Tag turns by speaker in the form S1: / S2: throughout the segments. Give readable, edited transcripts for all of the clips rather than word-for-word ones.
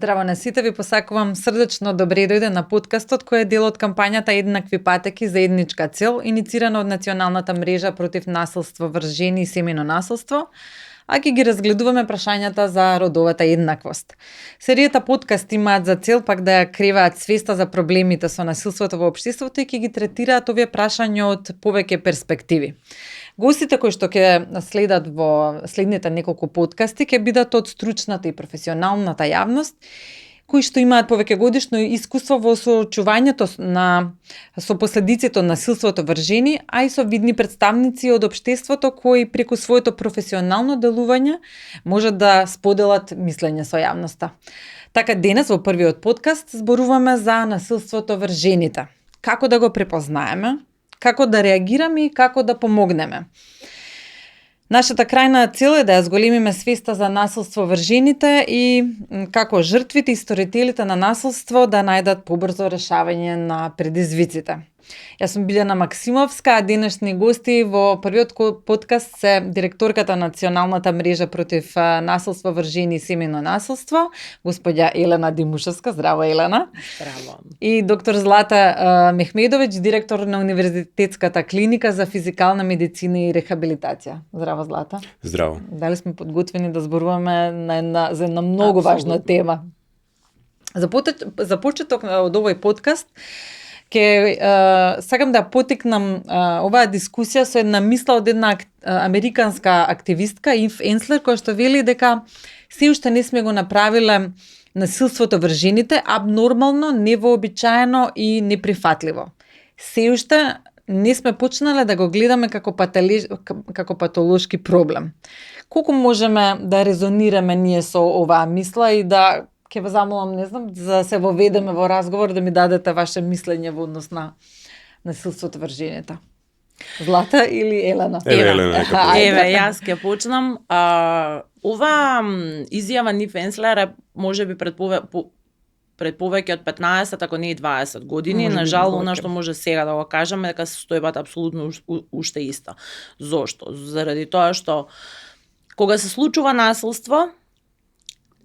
S1: Здраво на сите, ви посакувам срдечно добре дојде на подкастот кој е дел од кампањата Еднакви патеки за едничка цел, иницирана од Националната мрежа против насилство врз жени и семејно насилство, а ќе ги разгледуваме прашањата за родовата еднаквост. Серијата подкаст имаат за цел пак да ја креваат свеста за проблемите со насилството во општеството и ќе ги третираат овие прашања од повеќе перспективи. Гостите кои што ќе следат во следните неколку подкасти ќе бидат од стручната и професионалната јавност, кои што имаат повеќегодишно искуство во соочувањето со последиците од насилството врз жени, а и со видни представници од општеството кои преку своето професионално делување можат да споделат мислење со јавноста. Така денес во првиот подкаст зборуваме за насилството врз жените. Како да го препознаеме, како да реагираме и како да помогнеме. Нашата крајна цел е да ја зголемиме свеста за насилство врз жените и како жртвите и сторителите на насилство да најдат побрзо решавање на предизвиците. Јас сум Билјана Максимовска, а денешни гости во првиот подкаст се директорката на Националната мрежа против насилство врз жени и семејно насилство, господја Елена Димушевска. Здраво, Елена.
S2: Здраво.
S1: И доктор Злата Мехмедовиќ, директор на Универзитетската клиника за физикална медицина и рехабилитација. Здраво, Злата.
S3: Здраво.
S1: Дали сме подготвени да зборуваме за една многу важна тема. За почеток од овој подкаст сакам да потекнам оваа дискусија со една мисла од една американска активистка, Ив Енслер, која што вели дека се уште не сме го направиле насилството врз жените абнормално, невообичаено и неприфатливо. Се уште не сме почнале да го гледаме како патолошки проблем. Колку можеме да резонираме ние со оваа мисла и да ќе ве замолам, не знам, за да се воведеме во разговор, да ми дадете ваше мислење во однос на насилството врз жените. Злата или Елена?
S3: Елена.
S2: Еве, јас ќе почнам. Ова изјава Ниф Енслер е можеби пред повеќе од 15, ако не и 20 години. На жал, она што може сега да го кажеме, дека состојбата апсолутно уште иста. Зошто? Заради тоа што кога се случува насилство,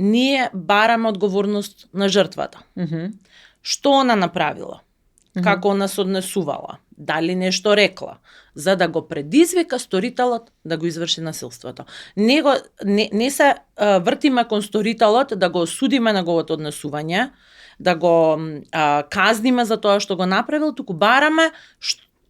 S2: ние бараме одговорност на жртвата. Што она направила? Како она се однесувала? Дали нешто рекла? За да го предизвика сторителот да го изврши насилството. Не се вртиме кон сторителот да го осудиме неговото однесување, да го казниме за тоа што го направил, туку бараме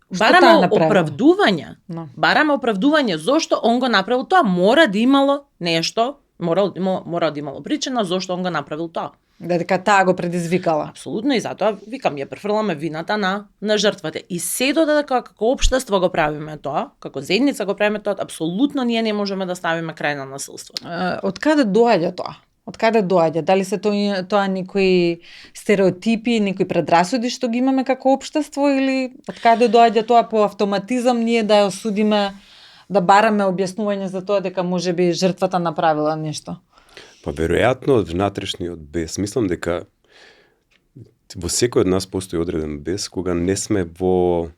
S2: оправдување. Бараме оправдување зошто он го направил тоа. Мора да имало нешто, мора да имало причина зошто он го направил тоа.
S1: Дека таа го предизвикала.
S2: Апсолутно, и затоа викам ја префрламе вината на жртвата. И се додека како општество го правиме тоа, како заедница го правиме тоа, апсолутно ние не можеме да ставиме крај на насилството.
S1: Од каде доаѓа тоа? Од каде доаѓа? Дали се тоа некои стереотипи, некои предрасуди што ги имаме како општество, или од каде доаѓа тоа по автоматизам ние да ја осудиме, да бараме објаснување за тоа дека можеби жртвата направила нешто?
S3: Па веројатно од внатрешниот бес. Мислам дека во секој од нас постои одреден бес кога не сме во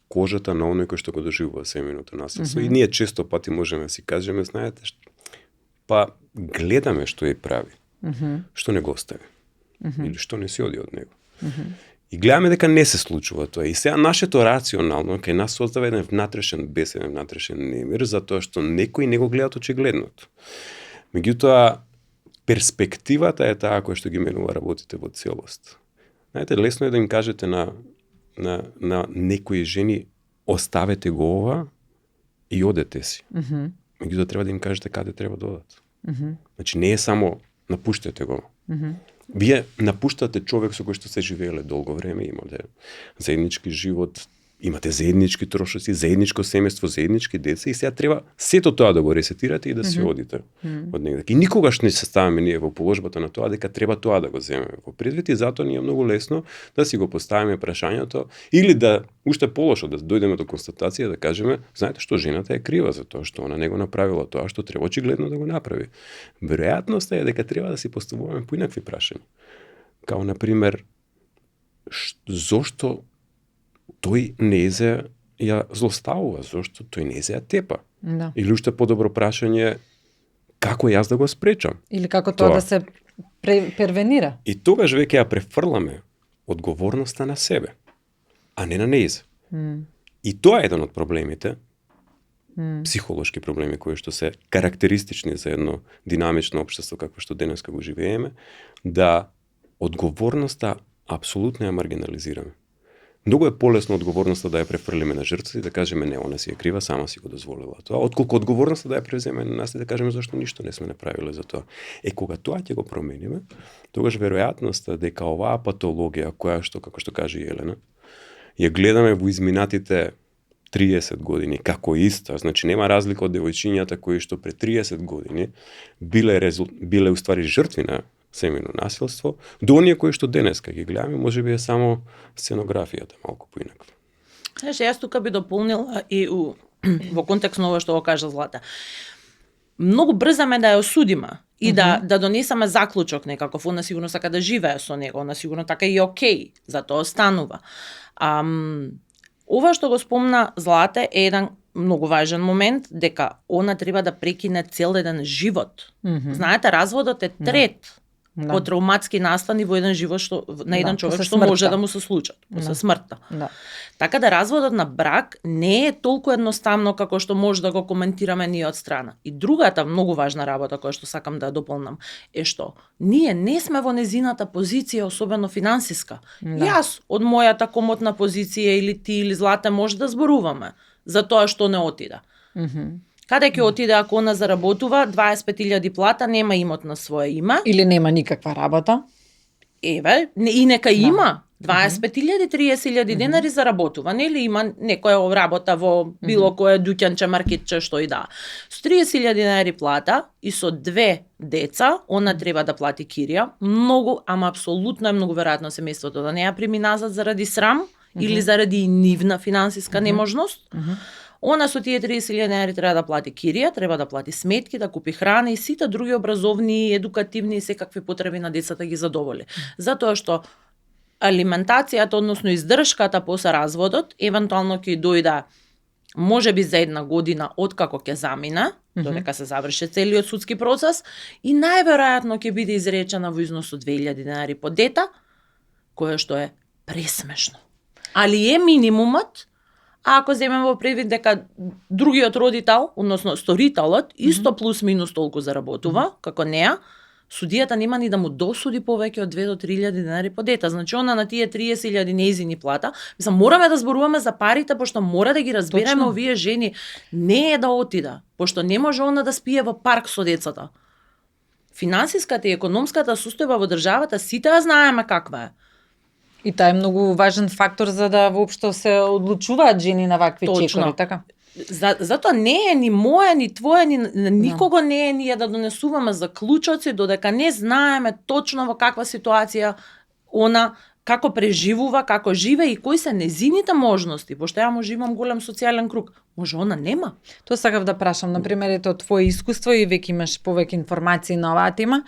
S3: кожата на оној кој што го доживува семејното насилство. И ние често пати можеме да си кажеме, знаете, па гледаме што ја прави, што не го остави, или што не си оди од него. И гледаме дека не се случува тоа. И сега нашето рационално кај нас создава еден внатрешен бес, еден внатрешен немир, затоа што некои не го гледат очигледното. Меѓутоа, перспективата е таа која што ги менува работите во целост. Знаете, лесно е да им кажете на некои жени оставете го ова и одете си. Меѓутоа треба да им кажете каде треба да одат. Значи не е само напуштете го. Вие напуштате човек со кој што се живееле долго време, имате заеднички живот, имате заеднички трошоци, заедничко семејство, заеднички деца и сега треба сето тоа да го ресетирате и да си одите од негде. И никогаш не се ставаме ние во положбата на тоа дека треба тоа да го земеме во предвид и затоа ни е многу лесно да си го поставиме прашањето или да уште полошо да дојдеме до констатација да кажеме, знаете што, жената е крива за тоа што она не го направила тоа што треба очигледно да го направи. Веројатноста е дека треба да си поставуваме поинакви прашања. Као на пример зошто тој не ја злоставува, зашто тој не ја тепа.
S1: Да.
S3: Или уште подобро прашање, како јас да го спречам?
S1: Или како тоа да се Превенира.
S3: И тогаш веќе ја префрламе одговорноста на себе, а не на нејзе. И тоа е еден од проблемите, психолошки проблеми кои што се карактеристични за едно динамично општество какво што денеска го живееме, да одговорноста апсолутно ја маргинализираме. Многу е полесно одговорноста да ја префрлиме на жртвата и да кажеме не, она си е крива, сама си го дозволила тоа, отколку одговорноста да ја превземе на нас и да кажеме зашто ништо не сме направиле за тоа. Кога тоа ќе го промениме, тогаш веројатноста дека оваа патологија која што, како што каже Елена, ја гледаме во изминатите 30 години како иста, значи нема разлика од девојчињата кои што пред 30 години биле уствари жртви на семејно насилство, до оние кои што денеска ги гледаме, можеби е само сценографијата малку поинаква.
S2: Знаеш, јас тука би дополнила и во контекст на ова што го кажа Злата. Многу брзаме да ја осудиме и да донесеме заклучок некаков, она сигурно сака да живее со него, она сигурно така и окей, затоа останува. Ова што го спомна Злата е еден многу важен момент, дека она треба да прекине цел еден живот. Знаете, разводот е трет по травматски настани во еден живот што на еден човек што може да му се случат после смртта. Така да разводот на брак не е толку едноставно како што може да го коментираме ние од страна. И другата многу важна работа која што сакам да дополнам е што ние не сме во незината позиција, особено финансиска. Јас од мојата комотна позиција или ти или Злата може да зборуваме за тоа што не отида. Каде ќе отиде ако она заработува 25.000 плата, нема имот на свое име.
S1: Или нема никаква работа.
S2: Еве, и нека има 25.000, 30.000 денари заработува, нели има некоја работа во било кое дуќанче, маркетче, што и да. Со 30.000 денари плата и со 2 деца, она треба да плати кирија. Многу, ама апсолутно е многу веројатно семејството да не ја прими назад заради срам или заради нивна финансиска неможност. Она со тие 30.000 денари треба да плати кирија, треба да плати сметки, да купи храна и сите други образовни, едукативни и секакви потреби на децата ги задоволи. Затоа што алиментацијата, односно издршката после разводот, евентуално ќе дојде можеби за 1 година откако ќе замине, додека се заврши целиот судски процес, и најверојатно ќе биде изречена во износ од 2.000 денари по дете, кое што е пресмешно. Али е минимумот. А ако земеме во предвид дека другиот родител, односно сторителот, исто плюс минус толку заработува, како неа, судијата нема ни да му досуди повеќе од 2 до 3.000 денари по дете. Значи, она на тие 30.000 неизини плата, мислам, мораме да зборуваме за парите, пошто мора да ги разбереме овие жени. Не е да отида, пошто не може она да спие во парк со децата. Финансиската и економската состојба во државата, сите ја знаеме каква е.
S1: И тоа е многу важен фактор за да воопшто се одлучуваат жени на вакви чекори, така?
S2: Затоа не е ни моја, ни твоја, ни никого не е ние да донесуваме заклучоци додека не знаеме точно во каква ситуација она како преживува, како живе и кои се незините можности, пошто ја може имам голем социјален круг, може она нема.
S1: Тоа сакав да прашам, например, ето твое искуство и веќе имаш повеќе информации на оваа тема,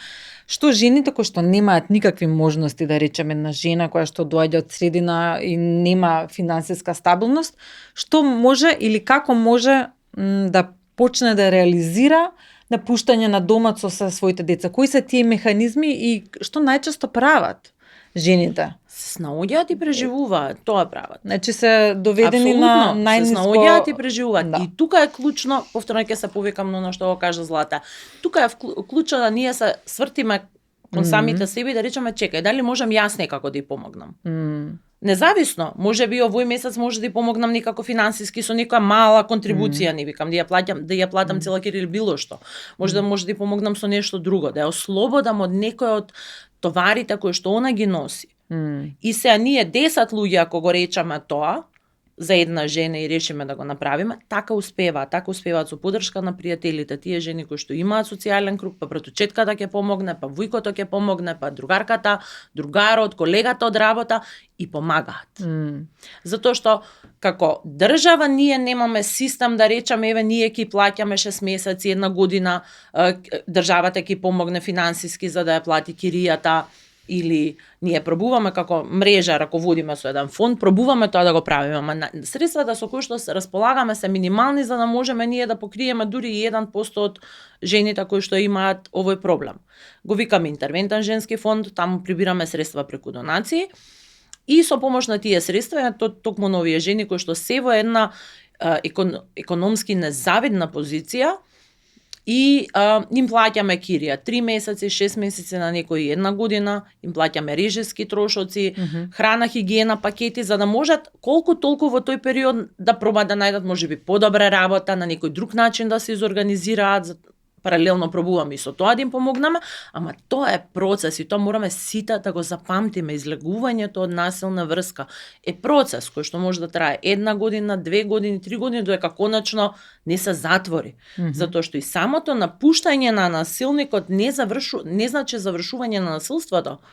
S1: што жените кои што немаат никакви можности, да речеме една жена која што доаѓа од средина и нема финансиска стабилност, што може или како може да почне да реализира напуштање на домот со своите деца? Кои се тие механизми и што најчесто прават жените?
S2: Се снаоѓаат и преживуваат, тоа прават.
S1: Значи се доведени на најниско...
S2: Се снаоѓаат и преживуваат. Да. И тука е клучно, повторно ќе се повикам на што го кажа Злата. Тука е клучно да ние се свртиме кон самите себе и да речеме чекај, дали можам јас некако да ја помогнам. Независно, може би овој месец може да ја помогнам некако финансиски со некоја мала контрибуција, не викам да ја платам цела кир или било што. Може да ја помогнам со нешто друго, да ја ослободам од некој од товарите кои што она ги носи. И сега ние 10 луѓе ако го речеме тоа за една жена и решиме да го направиме, така успеваат со поддршка на пријателите, тие жени кои што имаат социјален круг, па братучетката ќе помогне, па вујкото ќе помогне, па другарката, другарот, колегата од работа и помагаат. Затоа што како држава ние немаме систем да речеме еве ние ќе плаќаме 6 месеци, 1 година, државата ќе помогне финансиски за да ја плати киријата. или ние пробуваме како мрежа, раководиме со еден фонд, пробуваме тоа да го правиме, ама средствата со кои што располагаме се минимални за да можеме ние да покриеме дури и 1% од жените кои што имаат овој проблем. Го викаме интервентен женски фонд, таму прибираме средства преку донации и со помош на тие средства токму на овие жени кои што се во една економски незавидна позиција и им плаќаме кирија 3 месеци, 6 месеци, на некои 1 година, им плаќаме режиски трошоци, храна, хигиена, пакети, за да можат колку толку во тој период да пробаат да најдат можеби подобра работа, на некој друг начин да се изорганизираат, паралелно пробуваме и со тоа да им помогнеме, ама тоа е процес и тоа мораме сите да го запамтиме. Излегувањето од насилна врска е процес кој што може да трае 1 година, 2 години, 3 години, додека конечно не се затвори. Затоа што и самото напуштање на насилникот не значи завршување на насилството.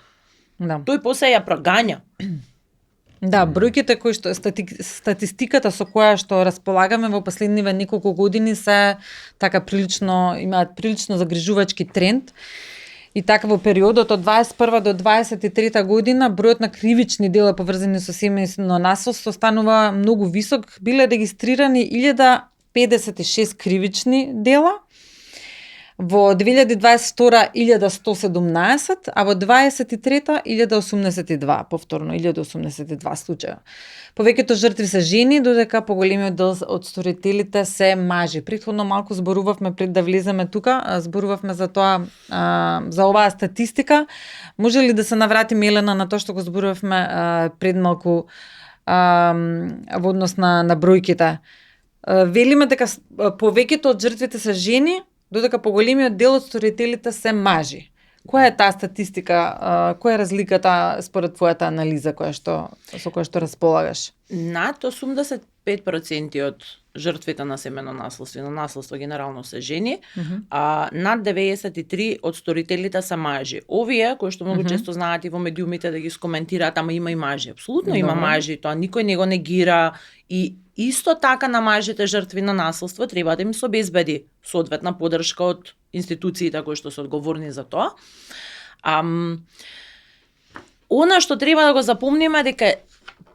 S1: Да.
S2: Тој после ја прогања.
S1: Да, бројките кои што статистиката со која што располагаме во последниве неколку години се така имаат прилично загрижувачки тренд. И така во периодот од 21 до 23 година бројот на кривични дела поврзани со семејно насилство станува многу висок. Биле регистрирани 1056 кривични дела. Во 2022 1117, а во 23 1082, повторно 1082 случаја. Повеќето жртви се жени, додека поголемиот дел од сторителите се мажи. Претходно малку зборувавме пред да влеземе тука, зборувавме за тоа, за оваа статистика. Може ли да се навратиме, Елена, на тоа што го зборувавме пред малку во однос на бројките? Велиме дека повеќето од жртвите се жени, додека поголемиот дел од сторителите се мажи. Која е таа статистика, која е разликата според твојата анализа со која што располагаш?
S2: Над 85% од жртвите на семејно насилство и на насилство генерално се жени, а над 93% од сторителите се мажи. Овие кои што многу често знаат и во медиумите да ги скоментираат, ама има и мажи. Апсолутно има мажи, тоа никој не го негира, и исто така на мажите жртви на насилство треба да им се обезбеди соодветна поддршка од институциите кои што се одговорни за тоа. Она што треба да го запомниме дека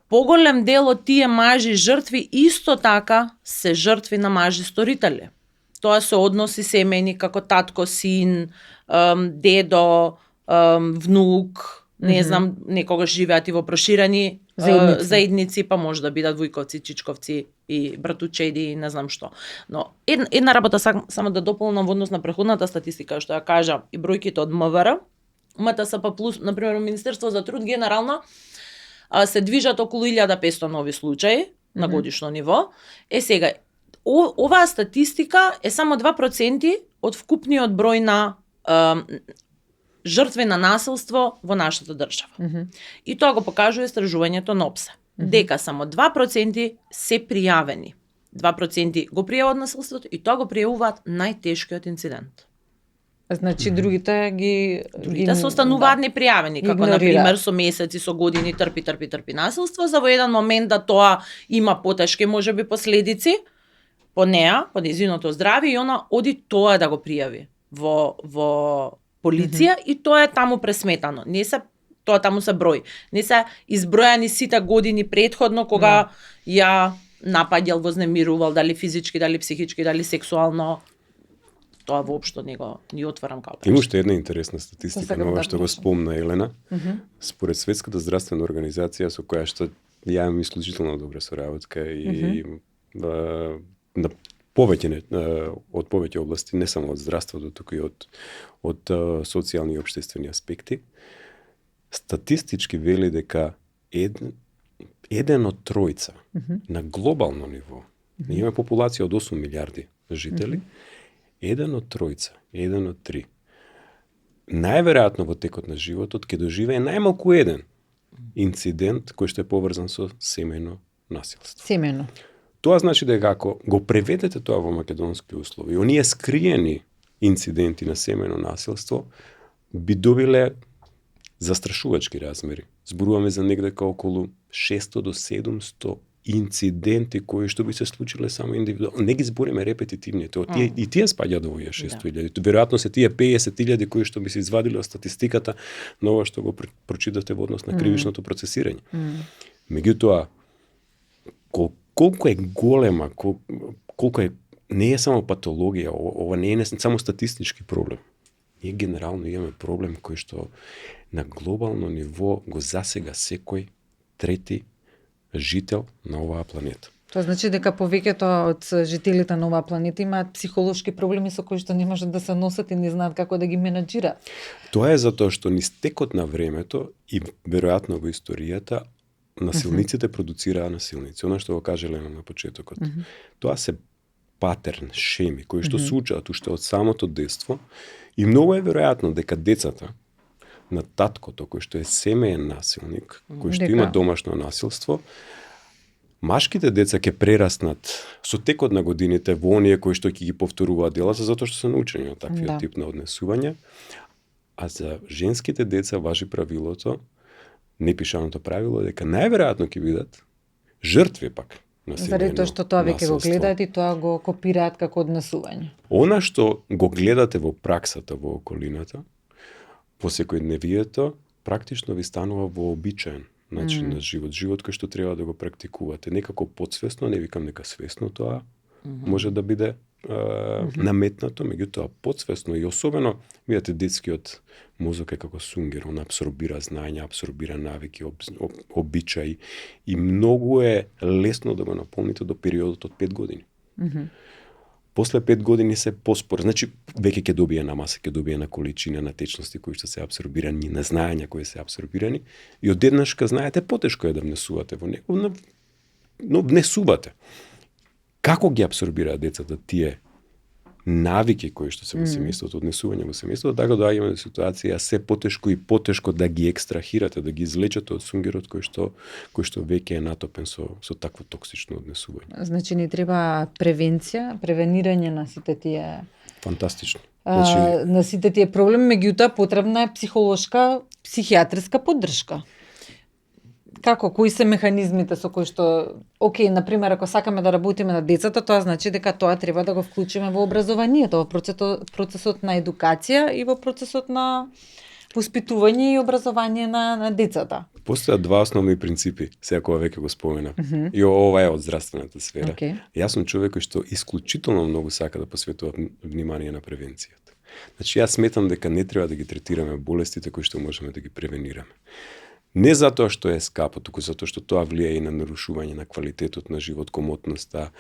S2: поголем дел од тие мажи жртви исто така се жртви на мажи сторители. Тоа се односи семејни како татко, син, дедо, внук, не знам, некогаш живеат и во проширени заедници, па може да бидат војковци, чичковци и братучеди, не знам што. Но една работа само да дополнам во однос на преходната статистика, што ја кажа и бројките од МВР, МТСП плюс, например, Министерство за труд генерално се движат околу 1500 нови случаи на годишно ниво. Сега, оваа статистика е само 2% од вкупниот број на жртви на насилство во нашата држава. И тоа го покажува истражувањето на ОПСЕ. Дека само 2% се пријавени. 2% го пријават насилството и тоа го пријавуваат најтешкиот инцидент.
S1: Значи другите
S2: Другите се остануваат непријавени, како на пример со месеци, со години трпи насилство, за во еден момент да тоа има потешки можеби последици по неа, по нејзиното здравје, и она оди тоа да го пријави во полиција и тоа е таму пресметано. Не се тоа таму се број. Не се избројани сите години претходно кога ја напаѓал, вознемирувал, дали физички, дали психички, дали сексуално. Тоа воопшто не отварам као прашање.
S3: Има уште една интересна статистика на ова што го спомна Елена. Според Светската здравствена организација, со која што ја имам исклучително добра соработка и на од повеќе области, не само од здравството, туку и од социјални и општествени аспекти, статистички вели дека еден од тројца на глобално ниво, имаме популација од 8 милиарди жители, еден од тројца, еден од три, најверојатно во текот на животот ќе доживее најмалку еден инцидент кој што е поврзан со семејно насилство.
S1: Семејно.
S3: Тоа значи дека ако го преведете тоа во македонски услови, оние скриени инциденти на семејно насилство би добиле застрашувачки размери. Зборуваме за негде околу 600 до 700 инциденти кои што би се случиле само индивидуално. Не ги збориме репетитивни, и тие спаѓаат во овие 6.000. Веројатно се тие 50.000 кои што би се извадиле од статистиката на ова што го прочитавте во однос на кривичното процесирање. Меѓутоа, колку е голема, колку е, не е само патологија, ова не е само статистички проблем. Ние генерално имаме проблем кој што на глобално ниво го засега секој трети жител на оваа планета.
S1: Тоа значи дека повеќето од жителите на оваа планета имаат психолошки проблеми со кои што не можат да се носат и не знаат како да ги менаџираат.
S3: Тоа е затоа што низ текот на времето и веројатно во историјата насилниците продуцираа насилници. Она што го каже Лена на почетокот. Тоа се патерн, шеми, кои што се учат уште од самото детство и многу е веројатно дека децата на таткото, кој што е семеен насилник, кој што има домашно насилство, машките деца ќе прераснат со текот на годините во оние кои што ќе ги повторуваат делата, затоа што се научени од таквиот тип на однесување. А за женските деца важи правилото, непишаното правило, дека најверојатно ќе бидат жртви пак на семејно
S1: заради тоа што тоа веќе го
S3: насилство.
S1: гледаат и тоа го копираат како однесување.
S3: Она што го гледате во праксата, во околината, по секојдневието, практично ви станува вообичаен начин на живот кој што треба да го практикувате. Некако подсвесно, не викам дека свесно тоа може да биде наметнато, меѓутоа подсвесно и особено, видите, детскиот мозок е како сунгер, он абсорбира знаења, абсорбира навики, обичаи и многу е лесно да го наполните до периодот од 5 години. После 5 години се поспор, значи веќе ќе добие на маса, ќе добие на количина, на течности кои што се абсорбирани, на знаења кои се абсорбирани и одеднашка знаете потешко е да внесувате во него, но внесувате. Како ги абсорбираат децата тие навики кои што се во семејството, однесување во семејството, така доаѓаме до ситуација се потешко и потешко да ги екстрахирате, да ги излечете од сунгерот кој што веќе е натопен со такво токсично однесување.
S1: Значи ни треба превенција, превенирање на сите тие
S3: Фантастично.
S1: на сите тие проблеми, меѓутоа потребна е психолошка, психијатриска поддршка. Како, кои се механизмите со кои што, окей, например, ако сакаме да работиме на децата, тоа значи дека тоа треба да го вклучиме во образованието, во процесот на едукација и во процесот на воспитување и образование на децата.
S3: Постојат два основни принципи, сега кога веќе го спомена. И ова е од здравствената сфера. Јас сум човек кој што исклучително многу сака да посветува внимание на превенцијата. Значи, јас сметам дека не треба да ги третираме болестите кои што можеме да ги превенираме. Не затоа што е скапо, туку затоа што тоа влијае и на нарушување на квалитетот на живот, комотноста,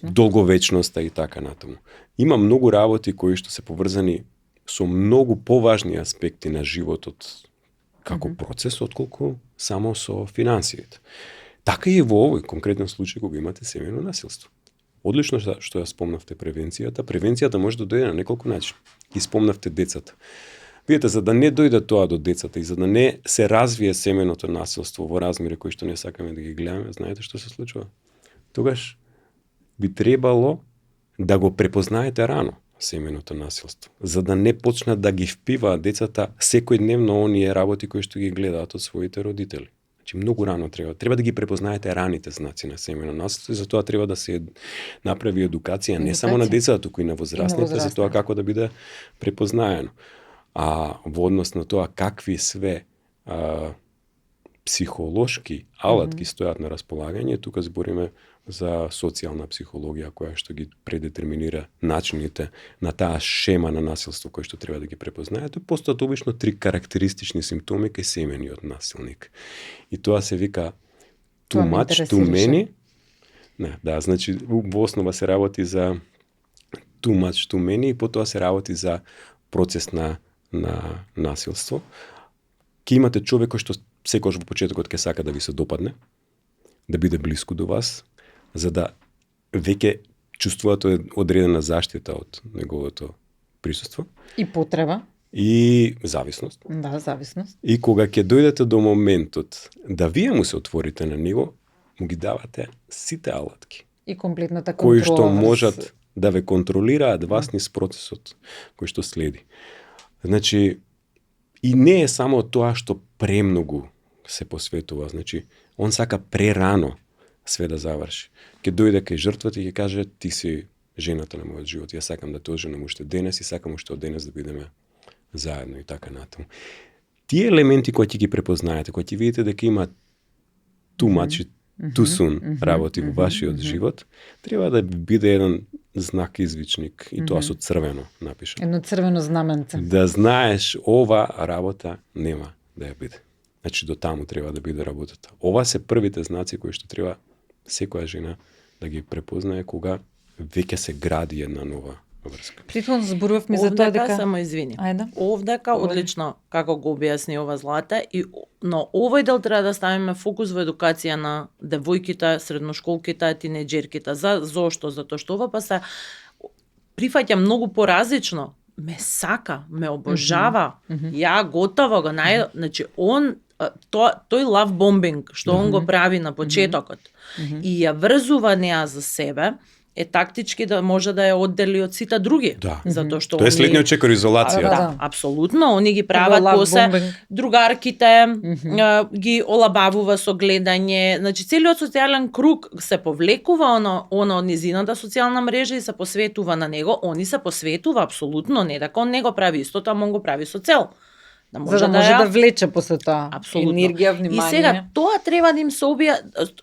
S3: долговечноста и така натаму. Има многу работи кои што се поврзани со многу поважни аспекти на животот како процес, отколку само со финансиите. Така и во овој конкретен случај кога имате семејно насилство. Одлично што ја спомнавте превенцијата. Превенцијата може да дојде на неколку начини. Ги спомнавте децата. Видете, за да не дојде тоа до децата и за да не се развие семејното насилство во размери кои што не сакаме да ги гледаме, знаете што се случува? Тогаш би требало да го препознаете рано семејното насилство, за да не почнат да ги впиваат децата секојдневно оние работи кои што ги гледаат од своите родители. Значи многу рано треба да ги препознаете раните знаци на семејно насилство и за тоа треба да се направи едукација не само на децата, туку и на возрастните, за тоа како да биде препознаено. А во однос на тоа какви све психолошки алатки стојат на располагање, тука збориме за социјална психологија која што ги предетерминира начините на таа шема на насилство кој што треба да ги препознаете. Постојат обично 3 карактеристични симптоми кај семејниот насилник. И тоа се вика too much, too many. Не, да, значи во основа се работи за too much, too many и потоа се работи за процес на насилство. Ке имате човек кој што секогаш во почетокот ќе сака да ви се допадне, да биде блиску до вас, за да веќе чувствувате одредена заштита од неговото присуство.
S1: И потреба.
S3: И зависност.
S1: Да, зависност.
S3: И кога ќе дојдете до моментот да вие му се отворите на него, му ги давате сите алатки.
S1: И комплетната контрола.
S3: Кои што можат да ве контролираат вас низ процесот кој што следи. Значи, и не е само тоа што премногу се посветува, значи, он сака прерано све да заврши. Ќе дојде кај жртвата и ќе каже ти си жената на мојот живот. Јас сакам да те оженам уште денес и сакам уште од денес да бидеме заедно и така натаму. Тие елементи кои ќе ги препознаете, кои ќе видите дека има too much, too soon работи во вашиот живот, треба да биде еден знак извичник и тоа со црвено напишано.
S1: Едно црвено знаменце.
S3: Да знаеш ова работа нема да ја биде. Значи до таму треба да биде работата. Ова се првите знаци кои што треба секоја жена да ги препознае кога веќе се гради една нова врска.
S1: Притвон зборувавме за тоа дека
S2: само извини.
S1: Ајде.
S2: Овдека одлично како го објасни ова Злата и но овој дел треба да ставиме фокус во едукација на девојките, средношколките, тинеџерките. Зошто? Затоа што ова па се прифаќа многу поразлично. Ме сака, ме обожава. Ја готово го значи он тој love bombing што он го прави на почетокот и ја врзува неа за себе е тактички да може да ја оддели од сите други.
S3: Да.
S2: Затоа што
S3: Тоа е следниот чекор изолација.
S2: Да, апсолутно, они ги прават после другарките, ги олабавува со гледање, значи целиот социјален круг се повлекува оно од низината социјална мрежа и се посветува на него, они се посветува апсолутно, не дека он не го прави истото, ама он го прави со цел.
S1: Да може да влече после тоа.
S2: Апсолутно.
S1: Енергија, внимание.
S2: И сега тоа треба да им се обија,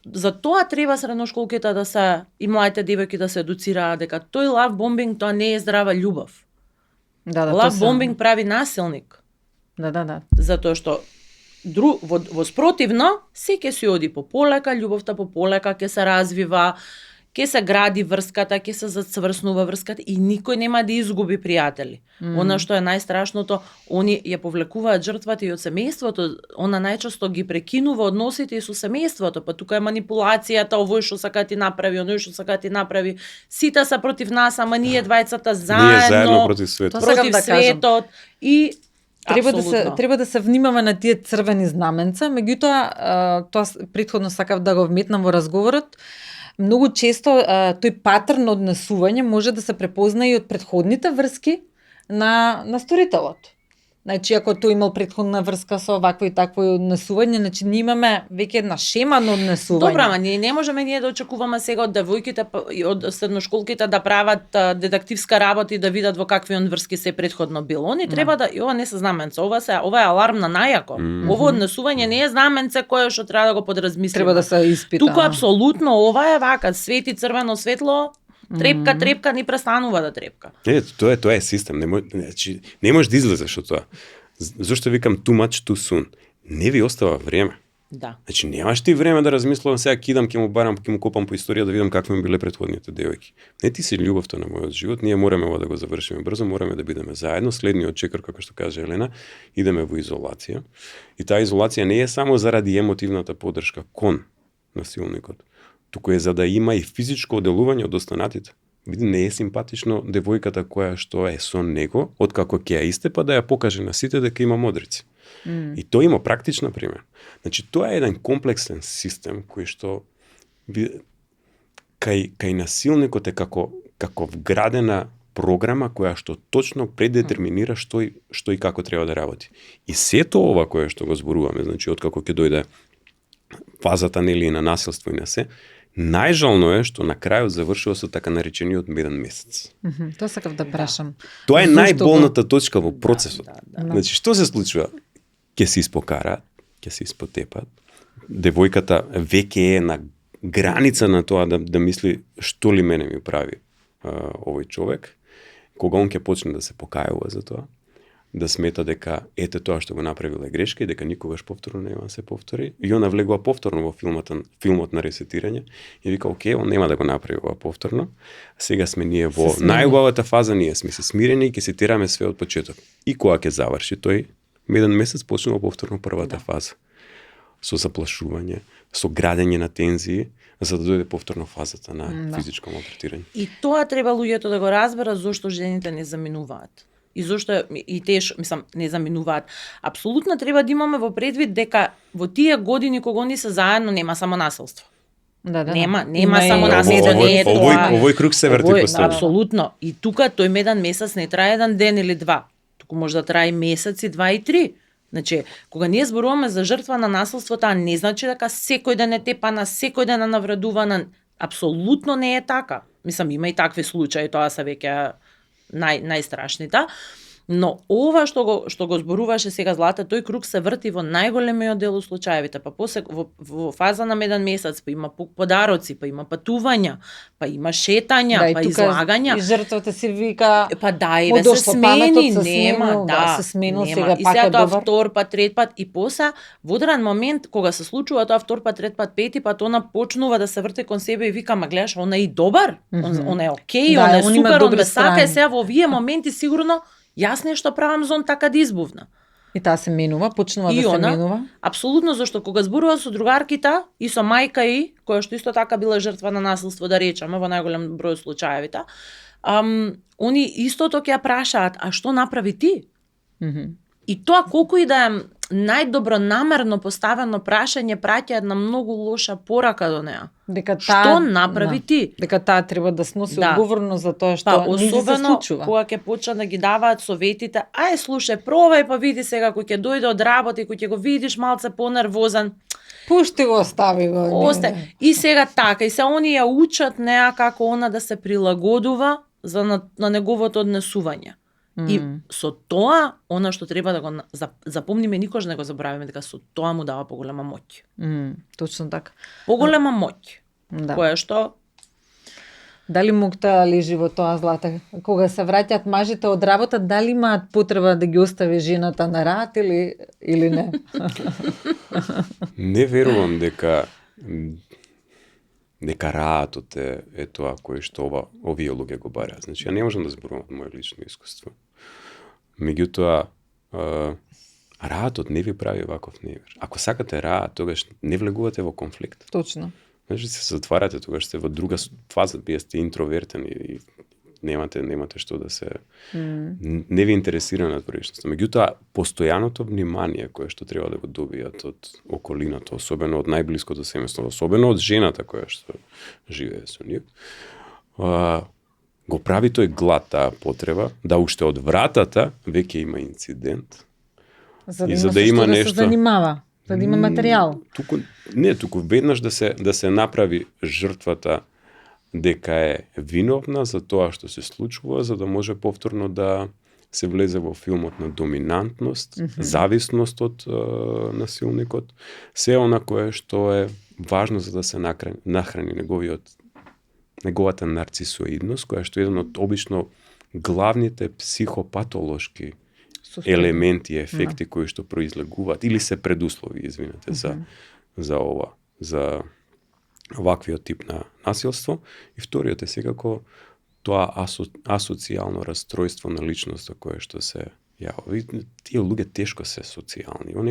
S2: за тоа треба средношколките да се и младите девојки да се едуцираат дека тој love bombing тоа не е здрава љубов.
S1: Да,
S2: love bombing прави насилник.
S1: Да.
S2: Затоа што во спротивно се ќе се оди по полека, љубовта по полека ќе се развива, ќе се гради врската, ќе се зацврснува врската и никој нема да изгуби пријатели. Она што е најстрашното, они ја повлекуваат жртвата и од семејството, она најчесто ги прекинува односите и со семејството, па тука е манипулацијата, овој што сака ти направи, оној што сака ти направи, сите се против нас, ама ние двајцата заедно
S3: против светот.
S2: Против светот и
S1: Треба да се внимава на тие црвени знаменца, меѓутоа тоа претходно сакав да го вметнам во разговорот. Многу често тој патерн на однесување може да се препознае и од претходните врски на сторителот. Значи, ако тој имал претходна врска со вакво и такво однесување, значи ние имаме веќе една шема на однесување.
S2: Добра, ама не можеме ние да очекуваме сега од девојките и од средношколките да прават детективска работа и да видат во какви врски се претходно било. Они треба да и ова не се знаменце, ова е аларм на најако. Ова однесување не е знаменце кое што треба да го подразмислиме.
S1: Треба да се испита.
S2: Тука апсолутно ова е вака, свети црвено светло, трепка не престанува да трепка.
S3: Тоа е систем, не можеш да излезеш од тоа. Зошто викам too much too soon? Не ви остава време.
S2: Да.
S3: Значи немаш ти време да размислувам сега кидам, ќе му копам по историја да видам какви ми биле претходните девојки. Не ти си љубовта на мојот живот, ние мораме ова да го завршиме брзо, мораме да бидеме заедно. Следниот чекор, како што каже Елена, идеме во изолација. И таа изолација не е само заради емотивната поддршка кон насилникот, туку е за да има и физичко оделување од останатите. Види, не е симпатично девојката која што е со него, откако ќе ја истепа да ја покаже на сите дека има модрици. И тоа има практична пример. Значи, тоа е еден комплексен систем кој што кај насилникот е како вградена програма која што точно предетерминира што и како треба да работи. И сето ова кое што го зборуваме, значи откако ќе дојде фазата нели на насилство и на се, најжално е што на крајот завршува со така наречениот меден месец.
S1: Тоа сакав да прашам.
S3: Тоа е најболната точка во процесот.
S2: Да.
S3: Значи, што се случува? Ќе се испокараат, ќе се испотепат. Девојката веќе е на граница на тоа да мисли што ли мене ми прави овој човек. Кога он ќе почне да се покајува за тоа, да смета дека ете тоа што го направила е грешка и дека никогаш повторно нема да се повтори. И она влегува повторно во филмот на ресетирање и вика, окей, он нема да го направи ова повторно. Сега сме ние во најубавата фаза, ние сме се смирени и ќе се тераме све од почеток. И кога ќе заврши тој меден месец, почнува повторно првата фаза. Со заплашување, со градење на тензии, за да дојде повторно фазата на физичко малтретирање.
S2: И тоа треба луѓето да го разберат зошто жените не заминуваат. И зошто и тие, не заминуваат. Апсолутно треба да имаме во предвид дека во тие години кога они се заедно нема само насилство. Нема само насилство, не е тоа.
S3: Овој круг се врти постојано.
S2: Апсолутно. И тука тој меден месец не трае еден ден или два. Туку може да трае месеци, 2 и 3. Значи, кога ние зборуваме за жртва на насилство, таа не значи дека секој ден е тепана, секој ден е навредувана. Апсолутно не е така. Мислам, има и такви случаи, тоа се веќе најстрашните. Но ова што го зборуваше сега Злата, тој круг се врти во најголемиот дел од случаевите, па после во фаза на еден месец, па има подароци, па има патувања, па има шетања, па излагања.
S1: И жртвата си вика,
S2: па да, еве се смени, нема,
S1: се сменил,
S2: нема.
S1: сега
S2: И
S1: пак
S2: сега
S1: е
S2: тоа
S1: добар.
S2: втор пат, трет пат и после во одреден момент кога се случува тоа втор пат, трет пат, пети пат, она почнува да се врти кон себе и вика, ма гледаш, она е и добар, она е окей,
S1: Да,
S2: она е
S1: он има
S2: супер, он
S1: добри
S2: ме сака,
S1: страни.
S2: и сега во овие моменти сигурно јас нешто правам за он така да избувна.
S1: И таа се менува, почнува
S2: И
S1: да се
S2: она,
S1: менува.
S2: апсолутно, зашто кога зборува со другарките и со мајка и, која што исто така била жртва на насилство, да речеме, во најголем број од случаевите, они истото ќе ја прашаат, а што направи ти? И тоа колку и да е најдобронамерно поставено прашање, праќа една многу лоша порака до неа.
S1: Дека таа,
S2: Што направи ти?
S1: Дека таа треба да сноси
S2: Да.
S1: одговорност за тоа што
S2: Па,
S1: низи се
S2: особено
S1: случува.
S2: кога ќе почнат да ги даваат советите, ај слушај, пробај па види сега кој ќе дојде од работа и кој ќе го видиш малце понервозен,
S1: Пушти го, остави го.
S2: осте. И сега така, и се они ја учат неа како она да се прилагодува за на неговото однесување. И со тоа, она што треба да го запомниме, никош не го забравиме, дека со тоа му дава поголема моќ.
S1: Точно така.
S2: Поголема моќ,
S1: Да.
S2: која што
S1: Дали мукта лежи во тоа, Злата? Кога се враќаат мажите од работа, дали имаат потреба да ги остави жената на рад или не?
S3: Не верувам дека раатот е тоа кој што овие луѓе го бараат. Значи, ја не можам да зборувам од моје лично искуство. Меѓутоа, раатот не ви прави ваков невер. Ако сакате раат, тогаш не влегувате во конфликт.
S1: Точно.
S3: Значи, се затварате, тогаш сте во друга фаза, вие сте интровертен и немате што да се... Не ви интересира надворешноста. Меѓутоа, постојаното внимание кое што треба да го добијат од околината, особено од најблиското семејство, особено од жената која што живее со нив, го прави тој глад, таа потреба, да уште од вратата веќе има инцидент.
S1: За да
S3: И
S1: има
S3: за да
S1: со
S3: има
S1: што да се
S3: нешто.
S1: занимава, за да има материјал.
S3: Туку веднаш да се направи жртвата дека е виновна за тоа што се случува, за да може повторно да се влезе во филмот на доминантност, зависност од насилникот, се она кое што е важно за да се нахрани неговата нарцисоидност, која што е еден од обично главните психопатолошки елементи и ефекти кои што произлегуваат или се предуслови, извинете, за ова, за ваквиот тип на насилство. И вториот е секако тоа асоцијално расстройство на личноста кое што се јава. Тие луѓе тешко се социјални. Он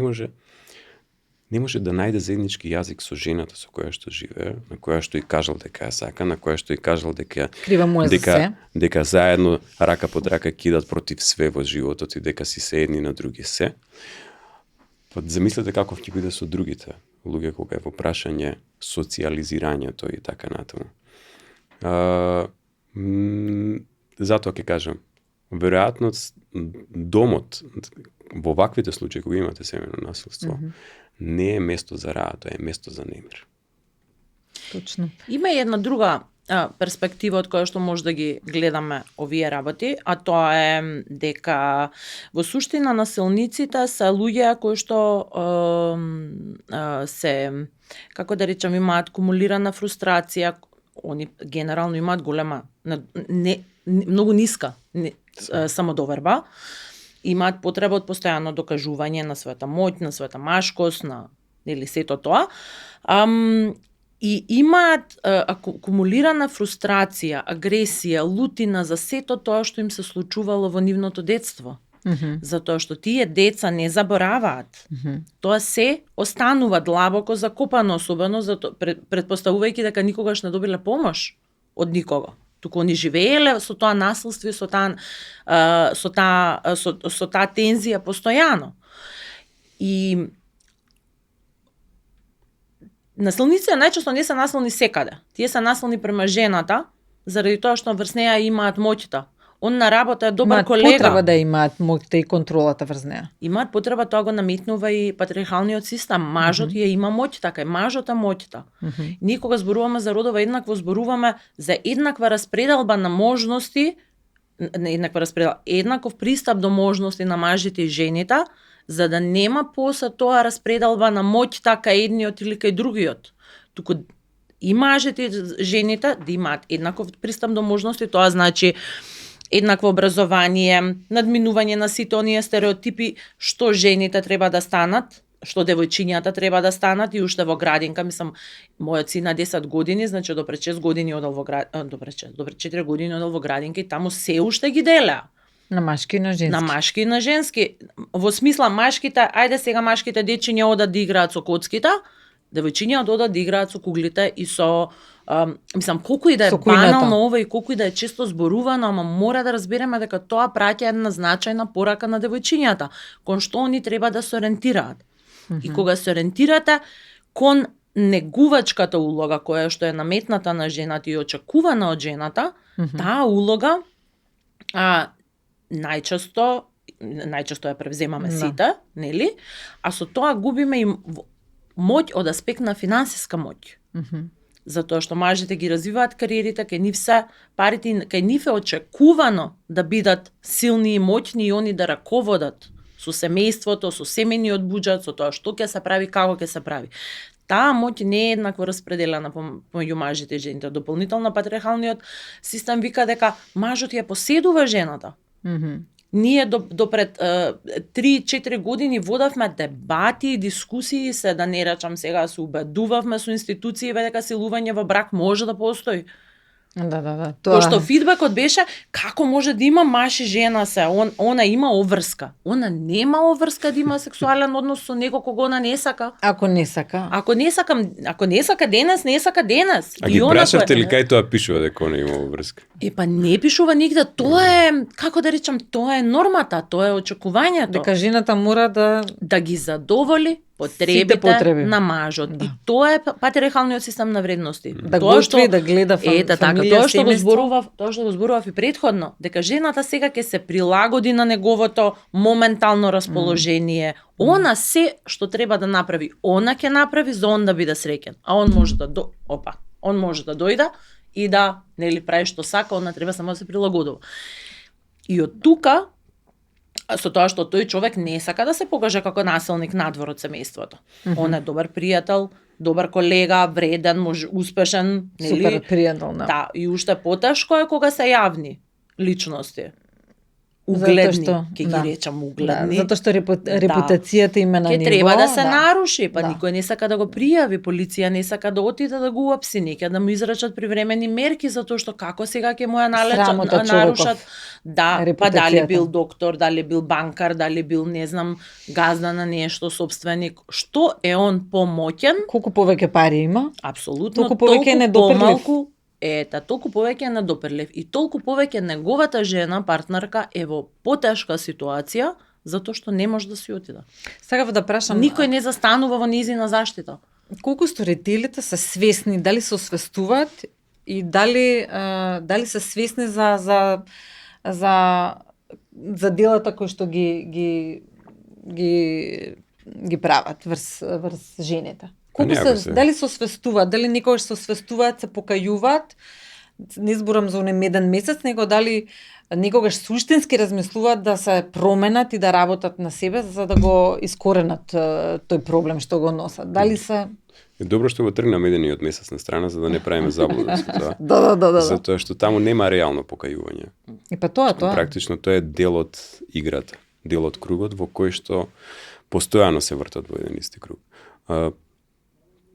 S3: не може да најде заеднички јазик со жената со која што живее, на која што и кажал дека ја сака, на која што и кажал дека
S1: Крива му е за се.
S3: дека заедно рака под рака кидат против све во животот и дека си се едни на други се. Па замислете каков ќе биде со другите луѓе кога е во прашање социјализирањето и така натаму. Затоа ќе кажам, веројатно домот во ваквите случаи кога имате семејно насилство не е место за раат, тоа е место за немир.
S1: Точно.
S2: Има и една друга перспектива од која што може да ги гледаме овие работи, а тоа е дека во суштина насилниците се луѓе кои што се, како да речем, имаат кумулирана фрустрација, они генерално имаат голема, многу ниска самодоверба, имаат потреба од постојано докажување на својата моќ, на својата машкост, на или сето тоа. И имаат акумулирана фрустрација, агресија, лутина за сето тоа што им се случувало во нивното детство. Затоа што тие деца не забораваат. Тоа се останува длабоко закопано, особено предпоставувајќи дека никогаш не добиле помош од никого. Туку они живееле со тоа насилство и со таа тензија постојано. И насилниците најчесто не се насилни секаде. Тие се насилни према жената, заради тоа што врз неа имаат моќта. он на работа е добар
S1: Имаат
S2: колега.
S1: потреба да имаат моќта и контролата врз неа.
S2: Имаат потреба, тоа го наметнува и патриархалниот систем. Мажот ја има моќ, така и мажот е моќта. Ние кога зборуваме за родова еднакво, зборуваме за еднаква распределба на можности, не еднаква распределба, еднаков пристап до можности на мажите и жените, за да нема после тоа распределба на моќта кај едниот или кај другиот. Туку и мажите и жените да имаат еднаков пристап до можности, тоа значи еднакво образование, надминување на сите оние стереотипи што жените треба да станат, што девојчињата треба да станат и уште во градинка, мислам, мојот син на 10 години, значи до пред 6 години одел во до пред 4 години одел во градинка и таму се уште ги делеа.
S1: На машки и на женски.
S2: На машки и на женски. Во смисла машките, ајде сега машките дечиња одат да играат со коцките, девојчињата одат да играат со куглите и со мислам, колку и да е банално ова и колку и да е често зборувано, ама мора да разбереме дека тоа праќа една значајна порака на девојчињата, кон што они треба да се ориентираат. И кога се ориентирате кон негувачката улога која што е наметната на жената и очекувана од жената, таа улога најчесто ја превземаме сите, нели? А со тоа губиме и моќ од аспект на финансиска моќ. Затоа што мажите ги развиваат кариерите, кај нив се парите, кај нив е очекувано да бидат силни и моќни и они да раководат со семејството, со семејниот буџет, со тоа што ќе се прави, како ќе се прави. Таа моќ не е еднакво распределена помеѓу мажите и жените. Дополнително патриархалниот систем вика дека мажот ја поседува жената. Ние до пред 3-4 години водавме дебати и дискусии, се да не речам сега се убедувавме со институции дека силување во брак може да постои.
S1: Да.
S2: Пошто фидбекот беше како може да има маж и жена се, она има обврска. Она нема обврска да има сексуален однос со некој кого она не сака.
S1: Ако не сака
S2: ако не сака денес, не сака денес.
S3: А ги прашавте ли кај тоа пишува дека она има обврска?
S2: Па не пишува нигде, тоа е, како да речам, тоа е нормата, тоа е очекувањето.
S1: Дека жената мора
S2: да ги задоволи потребите на мажот. И тоа е патриархалниот систем на вредности.
S1: Да готви, да гледа фамилија,
S2: тоа што го зборував и претходно, дека жената сега ќе се прилагоди на неговото моментално расположение. Она се што треба да направи, она ќе направи за он да биде среќен. А он може да дојде и да нели прави што сака, она треба само да се прилагодува. И од тука со тоа што тој човек не сака да се покаже како насилник надвор од семејството. Он е добар пријател, добар колега, вреден, успешен, нели?
S1: Супер пријател, да.
S2: Да, и уште потешко е кога се јавни личности. Угледни, ќе ги речам угледни.
S1: Да, затоа што репутацијата има на ниво.
S2: Ќе треба да се наруши, па никој не сака да го пријави, полиција не сака да отиде да го уапси, неќе да му израчат привремени мерки затоа што како сега ќе му ја нарушат. Да, па дали бил доктор, дали бил банкар, дали бил не знам газда на нешто, собственик, што е он помоќен?
S1: Колку повеќе пари има?
S2: Апсолутно,
S1: толку повеќе е недопрлив.
S2: Толку повеќе е недопрлив и толку повеќе неговата жена, партнерка е во потешка ситуација затоа што не може да си отиде.
S1: Сакав да прашам,
S2: никој не застанува во низина заштита.
S1: Колку сторителите се свесни, дали се освестуваат и дали се свесни за делата кои што ги прават врз жените? Дали се освестуваат, дали некогаш се освестуваат, се покајуваат, не зборам за оне меден месец, него дали некогаш суштински размислуваат да се променат и да работат на себе за да го искоренат тој проблем што го носат. Дали се
S3: Добро што го тргна медениот месец на страна за да не правиме заблуда со тоа.
S1: Да.
S3: Затоа што таму нема реално покајување.
S1: И па тоа.
S3: Практично тоа е дел од играта, дел од кругот во кој што постојано се вртат во еден исти круг.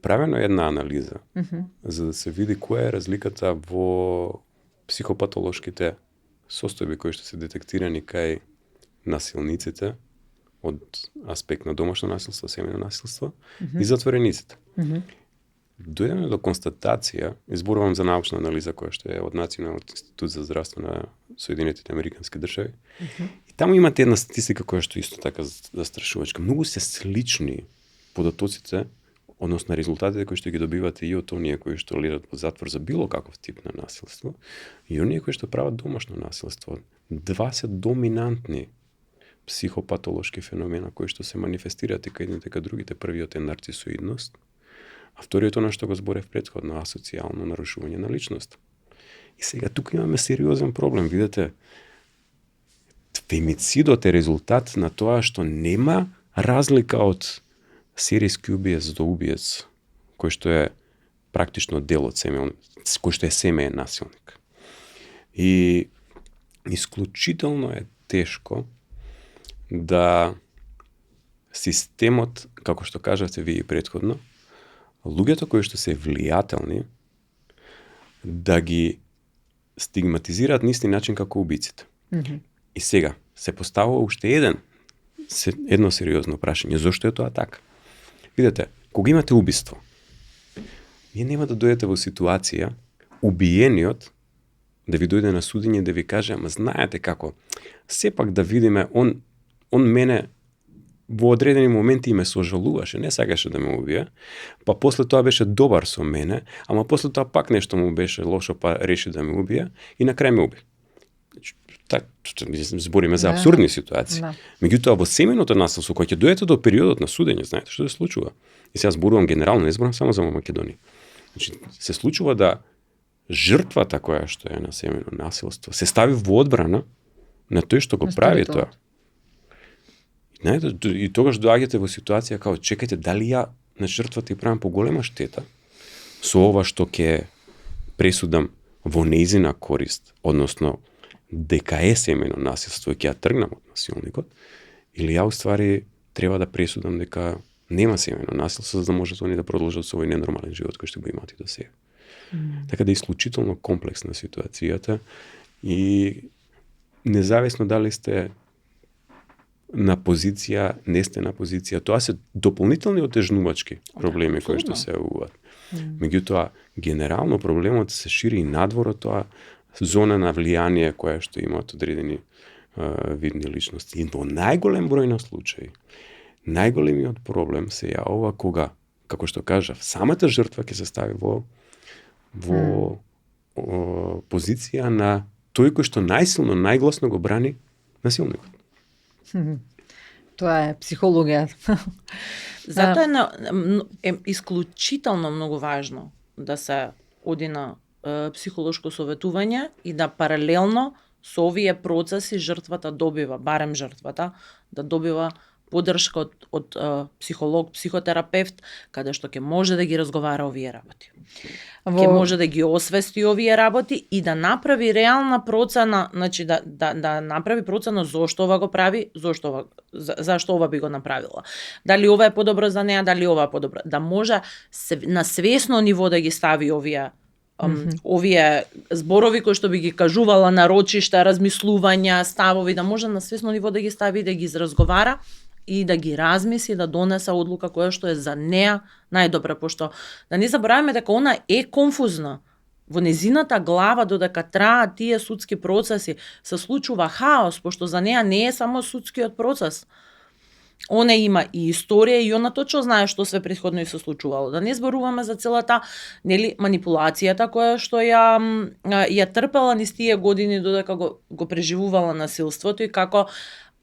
S3: Правено е една анализа за да се види која е разликата во психопатолошките состојби кои што се детектирани кај насилниците од аспект на домашно насилство, семејно насилство и затворениците. Дојдеме до констатација, изборувам за научна анализа која што е од Националниот институт за здравство на Соединетите Американски држави. И таму имате една статистика која што исто така застрашувачка. Многу се слични податоците односно резултатите кои што ги добивате и од оние кои што лежат во затвор за било каков тип на насилство, и оние кои што прават домашно насилство, два се доминантни психопатолошки феномена кои што се манифестираат и кај едните кај другите. Првиот е нарцисоидност, а вториот она што го зборев претходно, асоцијално нарушување на личност. И сега тука имаме сериозен проблем, видете, фемицидот е резултат на тоа што нема разлика од серијски убиец до убиец, кој што е практично дел од кој што е семеен насилник. И исклучително е тешко да системот, како што кажавте вие претходно, луѓето кои што се влијателни, да ги стигматизираат на исти начин како убиците. И сега се поставува уште едно сериозно прашање. Зошто е тоа така? Видете, кога имате убиство, вие нема да дојдете во ситуација убиениот да ви дојде на судење да ви каже, ама знаете како, сепак да видиме, он мене во одредени моменти ме сожалуваше, не сакаше да ме убие, па после тоа беше добар со мене, ама после тоа пак нешто му беше лошо, па реши да ме убие и на крај ме уби. Так, збориме за абсурдни ситуации. Меѓутоа во семејното насилство, кога ќе дојдете до периодот на судење, знаете што се случува? И сега зборувам генерално, не зборувам само за Македонија. Значи, се случува да жртвата која што е на семејно насилство се стави во одбрана на тој што го прави тоа. Знаете, и тогаш доаѓате во ситуација као, чекајте, дали ја на жртвата и правам поголема штета со ова што ќе пресудам во нејзина корист, односно дека е семејно насилство и ќе ја тргнам од насилникот, или ја уствари треба да пресудам дека нема семејно насилство, за да можат они да продолжат со овој ненормален живот кој што го имаат и до сега. Така да е исклучително комплексна ситуацијата и независно дали сте на позиција, не сте на позиција, тоа се дополнителни отежнувачки проблеми кои што се јавуваат. Меѓутоа, генерално проблемот се шири и надвор од тоа зона на влијание која што имаат одредени видни личности. И во најголем број на случаи, најголемиот проблем се јавува кога, како што кажав, самата жртва ќе се стави во позиција на тој кој што најсилно, најгласно го брани насилникот.
S1: Тоа е психологија.
S2: Затоа е исклучително многу важно да се оди на психолошко советување и да паралелно со овие процеси жртвата добива, барем жртвата, да добива поддршка од психолог, психотерапевт, каде што ќе може да ги разговара овие работи. Ќе може да ги освести овие работи и да направи реална процена, значи да направи процена зошто ова го прави, зашто ова би го направила. Дали ова е подобро за неа, дали ова е подобро. Да може на свесно ниво да ги стави овие зборови кои што би ги кажувала на рочишта, размислувања, ставови, да може на свесно ниво да ги стави, да ги изразговара и да ги размисли, да донесе одлука која што е за неа најдобра, пошто да не забораваме дека она е конфузна. Во незината глава додека траат тие судски процеси, се случува хаос, пошто за неа не е само судскиот процес. Она има и историја и она точно знае што све претходно и се случувало. Да не зборуваме за целата манипулацијата која што ја трпела низ тие години додека го преживувала насилството и како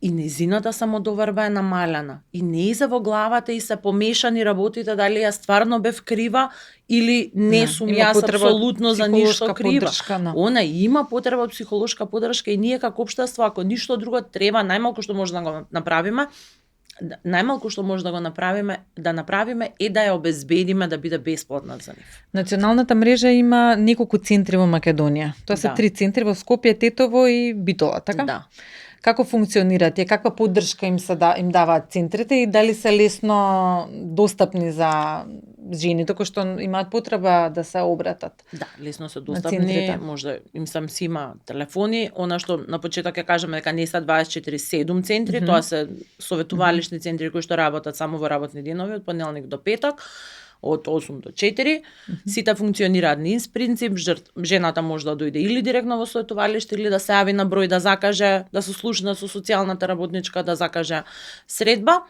S2: и незината самодоверба е намалена. И нејзе во главата и се помешани работите дали ја стварно бев крива или не сум јас апсолутно за ништо крива. Она има потреба од психолошка поддршка и ние како општество, ако ништо друго треба, најмалку што може да го направиме, да направиме е да ја обезбедиме да биде бесплатна за нив.
S1: Националната мрежа има неколку центри во Македонија. Тоа се 3 центри во Скопје, Тетово и Битола, така?
S2: Да.
S1: Како функционираат и каква поддршка им даваат центрите и дали се лесно достапни за жените кои што имаат потреба да се обратат?
S2: Да, лесно се достапни, може им си има телефони, она што на почеток ќе кажеме дека не се 24/7 центри, тоа се советувалишни центри кои што работат само во работни денови од понеделник до петок, од 8 до 4. Сите функционираат низ принцип, жената може да дојде или директно во советувалиште или да се јави на број да закаже, да се слушне со социјалната работничка, да закаже средба.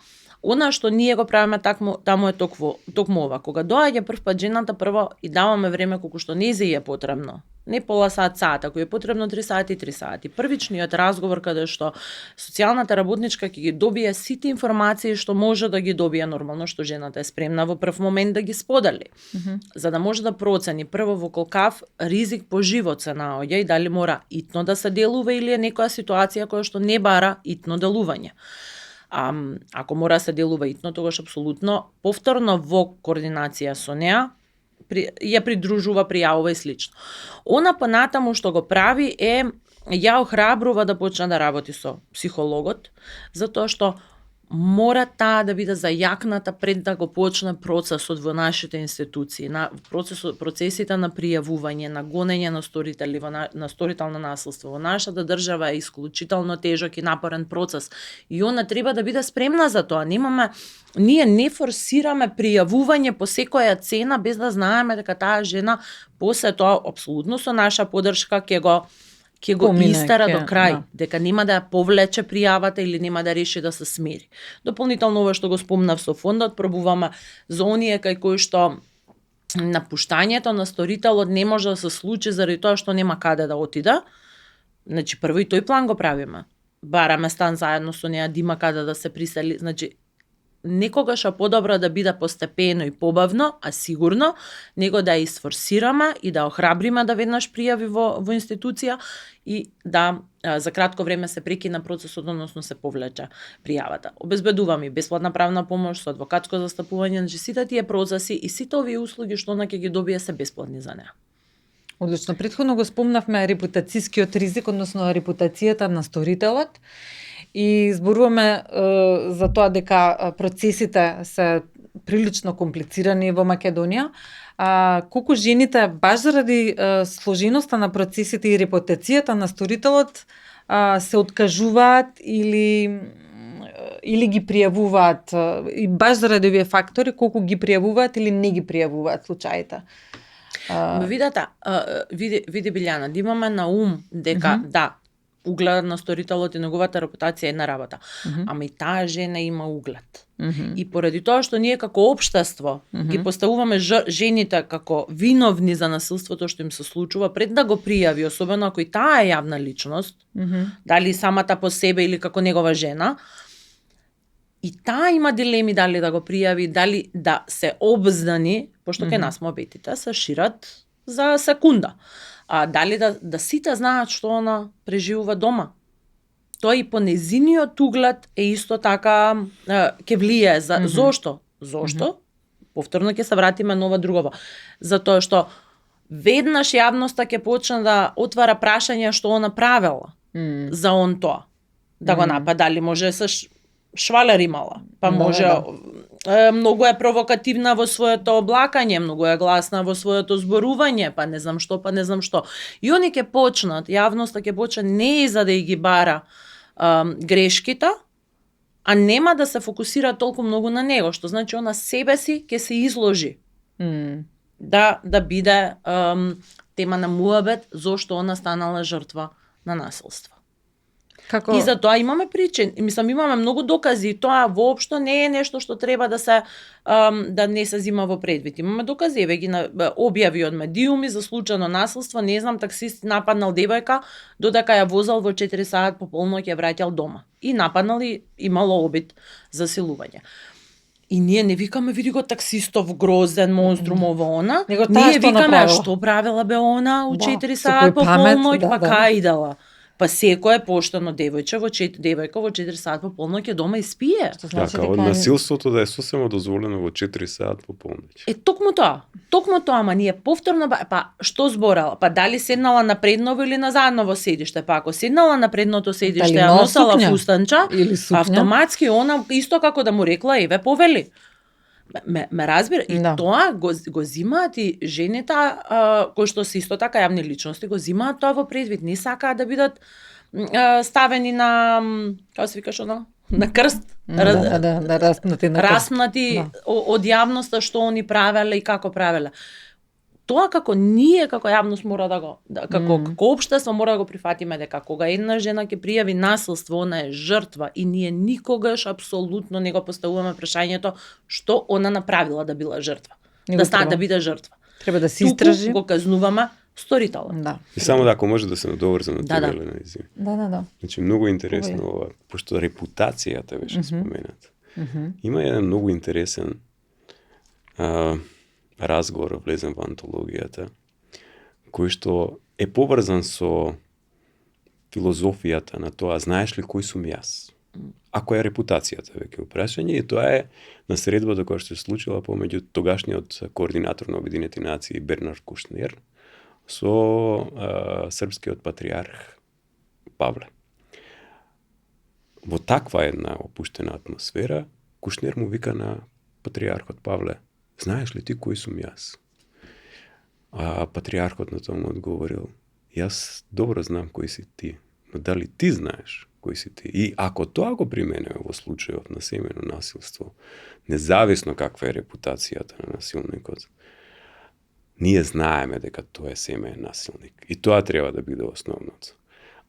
S2: Она што ние го правиме таму е токму ова. Кога доаѓа прв пат жената, прво и даваме време колку што нејзе е потребно. Не пола сат, ако е потребно 3 сати, 3 сати. Првичниот разговор каде што социјалната работничка ќе ги добие сите информации што може да ги добие нормално, што жената е спремна во прв момент да ги сподели. За да може да процени прво во колкав ризик по живот се наоѓа и дали мора итно да се делува или е некоја ситуација која што не бара итно делување. Ако мора да се делува итно, тогаш апсолутно повторно во координација со неа ја придружува, пријавува и слично. Она понатаму што го прави е ја охрабрува да почне да работи со психологот, затоа што мора таа да биде зајакната пред да го почне процесот во нашите институции, процесите на пријавување, на гонење на сторители, на сторително насилство. Во нашата држава е исклучително тежок и напорен процес и она треба да биде спремна за тоа. Ние не форсираме пријавување по секоја цена без да знаеме дека таа жена после тоа апсолутно со наша поддршка ќе го истара до крај, дека нема да ја повлече пријавата или нема да реши да се смири. Дополнително ова што го спомнав со фондот, пробуваме за оние кај кои што напуштањето на сторителот не може да се случи заради тоа што нема каде да отиде. Значи прво и тој план го правиме. Бараме стан заедно со неа, да има каде да се присели. Значи некогаш е подобро да биде постепено и побавно, а сигурно, него да ја изфорсираме и да охрабриме да веднаш пријави во институција и да за кратко време се прекина процесот, односно се повлече пријавата. Обезбедуваме бесплатна правна помош со адвокатско застапување, значи сите тие процеси и сите овие услуги што она ќе ги добие се бесплатни за неа.
S1: Одлично. Претходно го спомнавме репутацијскиот ризик, односно репутацијата на сторителот. И зборуваме за тоа дека процесите се прилично комплицирани во Македонија. Колку жените, баш заради сложеноста на процесите и репутацијата на сторителот, се откажуваат или ги пријавуваат, и баш заради овие фактори, колку ги пријавуваат или не ги пријавуваат случаите?
S2: Види Билјана, да имаме на ум дека да, угледот на сторителот и неговата репутација е една работа. Ама и таа жена има углед. И поради тоа што ние како општество ги поставуваме жените како виновни за насилството што им се случува пред да го пријави, особено ако и таа е јавна личност, дали самата по себе или како негова жена, и таа има дилеми дали да го пријави, дали да се обздани, пошто кај нас мобетите се шират за секунда. Дали да сите знаат што она преживува дома. Тоа и по незиниот углед е исто така ќе влие. Зошто? Повторно ќе се вратиме на ова друго. Затоа што веднаш јавноста ќе почне да отвара прашања што она правела за он тоа. Да го напада, дали може се швалер имала, па може многу е провокативна во своето облакање, многу е гласна во своето зборување, па не знам што. И они ќе почнат, јавноста ќе почне не за да ги бара грешките, а нема да се фокусира толку многу на него, што значи она себе си ќе се изложи. Да биде тема на муабет зошто она станала жртва на насилство. И за тоа имаме причини. Имаме многу докази. Тоа воопшто не е нешто што треба да не се зима во предвид. Имаме докази, еве ги објави од медиуми за случајно насилство. Не знам, таксист нападнал девојка додека ја возел во 4 саат по полноќ ја враќал дома. И нападнал и имало обид за силување. И ние не викаме, види го таксистов грозен монструм ово она. Ние викаме, што правила бе она у 4 саат по полноќ, па кај идела. Па секој поштено девојка во 4 саат по полноќ е дома и спие.
S3: Така, од насилството да е сосема дозволено во 4 саат по полноќ.
S2: Токму тоа, ама ние повторно, па што зборала? Па дали седнала на предново или на задново седиште? Па ако седнала на предното седиште, ја носела фустанча, автоматски она исто како да му рекла, еве повели. Ме разбира, и тоа го зимаат и жените кои што се исто така јавни личности, го зимаат тоа во предвид. Не сакаат да бидат ставени на, како се викаш оно, на крст, распнати од јавноста што они правеле и како правеле. тоа како ние како јавност мора да го како општество мора да го прифатиме дека кога една жена ќе пријави насилство, она е жртва и ние никогаш апсолутно не го поставуваме прашањето што она направила да била жртва. Да стане да биде жртва.
S1: Треба да се истражи.
S2: Туку го казнуваме сторителот.
S1: Да.
S3: И само ако може да се надоврзам на тоа, Елена, извини.
S1: Да.
S3: Значи многу интересно ова, пошто репутацијата беше спомената. Има еден многу интересен разговор влезен во антологијата, кој што е поврзан со филозофијата на тоа, знаеш ли кој сум јас? Ако е репутацијата веќе прашање, и тоа е на средбата која што се случила помеѓу тогашниот координатор на Обединети нации Бернард Кушнер со српскиот патриарх Павле. Во таква една опуштена атмосфера, Кушнер му вика на патриархот Павле: знаеш ли ти кој сум јас? А патриархот на тоа му одговорил: јас добро знам кој си ти, но дали ти знаеш кој си ти? И ако тоа го применеме во случајот на семејно насилство, независно каква е репутацијата на насилникот, ние знаеме дека тоа е семеен насилник. И тоа треба да биде основното.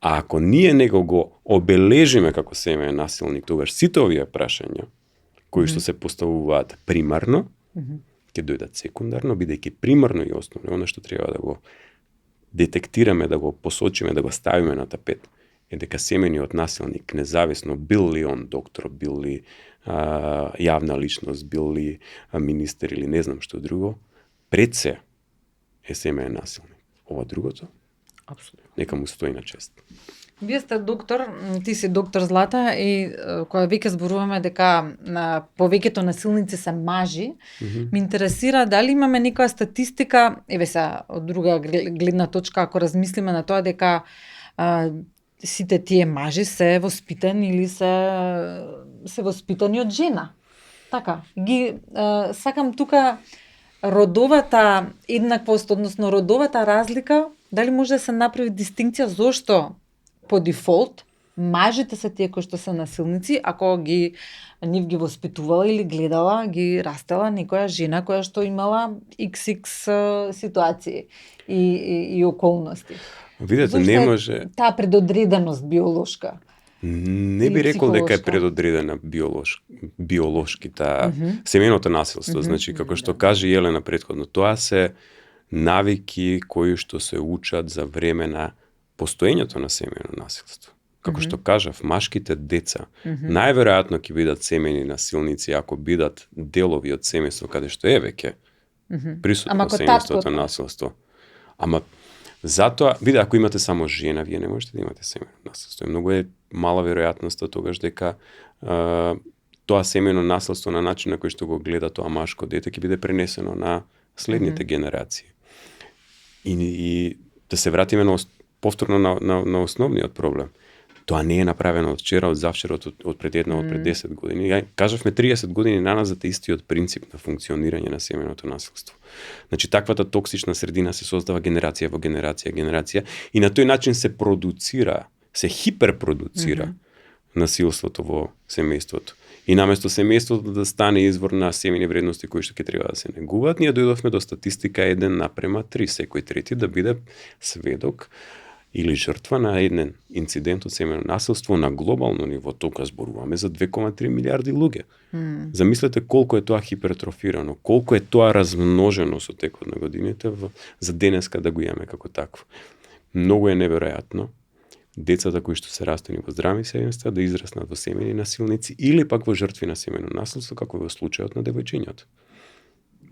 S3: А ако ние него го обележиме како семеен насилник, тогаш сите овие прашања, кои што се поставуваат примарно, ќе дојдат секундарно, бидејќи примарно и основно, оно што треба да го детектираме, да го посочиме, да го ставиме на тапет, е дека семејниот насилник, независно бил ли он доктор, бил ли јавна личност, бил ли министер или не знам што друго, пред се е семеен насилник. Ова другото,
S2: Апсолутно.
S3: Нека му стои на чест.
S1: Вие сте доктор, ти си доктор Злата, и кога веќе зборуваме дека повеќето насилници се мажи, ме интересира дали имаме некоја статистика, еве се од друга гледна точка, ако размислиме на тоа дека сите тие мажи се воспитани или се воспитани од жена. Така, сакам тука родовата еднаквост, односно родовата разлика, дали може да се направи дистинкција зошто по дефолт мажите се тие кои што се насилници, ако нив ги воспитувала или гледала, ги растела некоја жена која што имала XX ситуации и околности.
S3: Видете, не може...
S1: Таа предодреденост биолошка.
S3: Не би рекол дека е предодредена биолошки таа семејното насилство. Значи, како што каже Елена претходно, тоа се навики кои што се учат за време на постоењето на семејно насилство. Како што кажав, машките деца најверојатно ќе бидат семејни насилници ако бидат делови од семејство каде што е веќе присутно семејството насилство. Ама затоа, ако имате само жена, вие не можете да имате семејно насилство. Многу е мала веројатноста тогаш дека тоа семејно насилство на начин на кој што го гледа тоа машко дете ќе биде пренесено на следните генерации. И да се вратиме повторно на основниот проблем. Тоа не е направено од вчера, од завчера, од пред една, од пред 10 години. Кажавме 30 години наназад е истиот принцип на функционирање на семејното насилство. Значи, таквата токсична средина се создава генерација во генерација и на тој начин се продуцира, се хиперпродуцира насилството во семејството. И наместо семејството да стане извор на семејни вредности кои што ќе треба да се негуваат, ние дојдовме до статистика 1:3, секој трети да биде сведок или жртва на еден инцидент од семејно насилство на глобално ниво. Тука зборуваме за 2,3 милиарди луѓе. Замислете колку е тоа хипертрофирано, колку е тоа размножено со текот на годините за денеска да го имаме како такво. Многу е неверојатно децата кои што се растени во здрави семејства да израснат во семејни насилници или пак во жртви на семејно насилство, како во случајот на девојчињата.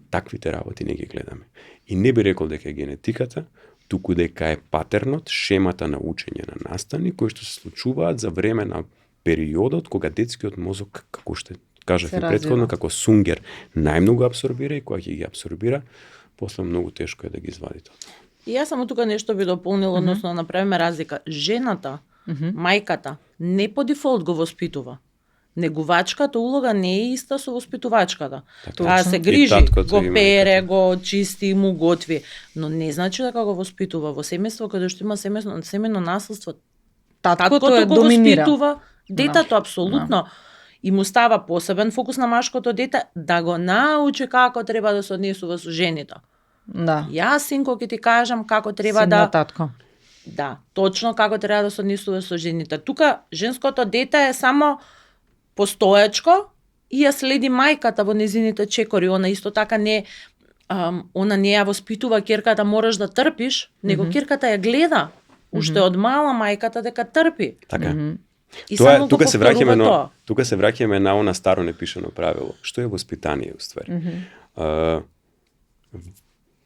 S3: Таквите работи не ги гледаме. И не би рекол дека е генетиката, туку дека е патернот, шемата на учење на настани, кои што се случуваат за време на периодот кога детскиот мозок, како што кажав и претходно, како сунгер, најмногу абсорбира и кога ќе ги абсорбира, после многу тешко е да ги извади тоа.
S2: И јас само тука нешто би дополнила, односно да направиме разлика. Жената, мајката, не по дефолт го воспитува. Негувачката улога не е иста со воспитувачката. Таа се грижи, го пере, го чисти, му готви, но не значи дека го воспитува. Во семејство каде што има семејно насилство, таткото го воспитува детето апсолутно. И му става посебен фокус на машкото дете да го научи како треба да се однесува со жените.
S1: Да.
S2: Јас, синко, ќе ти кажам како треба
S1: Син
S2: да...
S1: на татко.
S2: Да, точно како треба да се однесува со жените. Тука женското дете е само постоечко и ја следи мајката во незините чекори. Она исто така она не ја воспитува ќерката мораш да трпиш, него ќерката ја гледа уште од мала мајката дека трпи.
S3: Така.
S2: И
S3: Тоа
S2: само
S3: тука
S2: го
S3: се враќаме
S2: повторува тоа.
S3: тука се враќаме на она старо непишано правило. Што е воспитание уствари?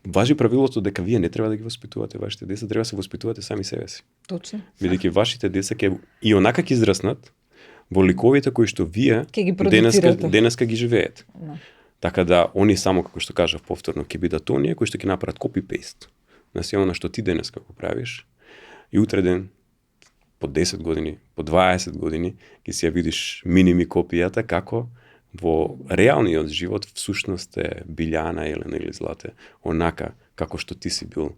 S3: Важи правилото дека вие не треба да ги воспитувате вашите деца, треба да се воспитувате сами себе си.
S1: Точно.
S3: Бидејќи вашите деца ќе и онака ќе израснат во ликовите кои што вие
S1: Ќе ги продуцирате.
S3: денеска ги живеете.
S1: Да.
S3: Така да они само како што кажав повторно ќе бидат оние кои што ќе направат копи-пейст на се она што ти денеска го правиш и утре ден по 10 години, по 20 години ќе си ја видиш миними копијата како во реалниот живот всушност е Билјана, Елена или Злате, онака како што ти си бил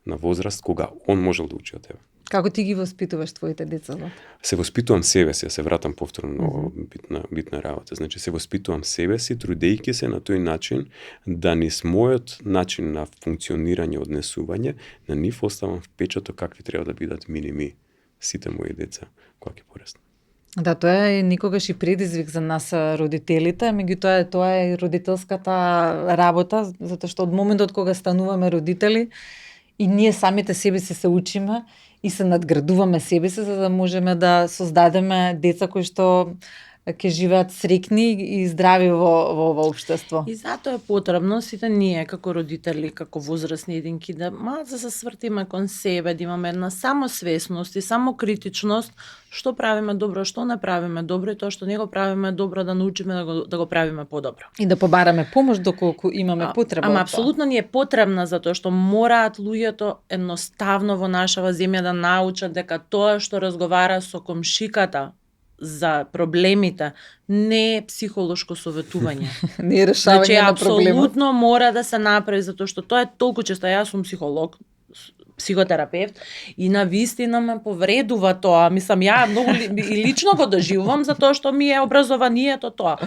S3: на возраст кога он можел да учи од тебе.
S1: Како ти ги воспитуваш твоите деца? Злата?
S3: Се воспитувам себе си, се вратам повторно многу битна работа. Значи се воспитувам себе си, трудејќи се на тој начин да низ мојот начин на функционирање, однесување, на нив оставам впечаток какви треба да бидат миними сите мои деца кога ќе пораснат.
S1: Да, тоа е никогаш и предизвик за нас родителите, меѓутоа тоа е и родителската работа, затоа што од моментот кога стануваме родители и ние самите себе се учиме и се надградуваме себе се за да можеме да создадеме деца кои што ќе живеат среќни и здрави во ова општество.
S2: И затоа е потребно сите ние како родители, како возрастни единки да малку се свртиме кон себе, да имаме една самосвесност и самокритичност, што правиме добро, што не правиме добро и тоа што не го правиме добро да научиме да го правиме подобро.
S1: И да побараме помош доколку имаме потреба.
S2: Ама апсолутно ни е потребна затоа што мораат луѓето едноставно во нашава земја да научат дека тоа што разговара со комшиката за проблемите не е психолошко советување.
S1: Не е решавање
S2: Значи,
S1: на проблемот.
S2: апсолутно мора да се направи затоа што тоа е толку често. Јас сум психолог, психотерапевт и на вистина ме повредува тоа. Мислам, ја многу и лично го доживувам затоа што ми е образованието тоа.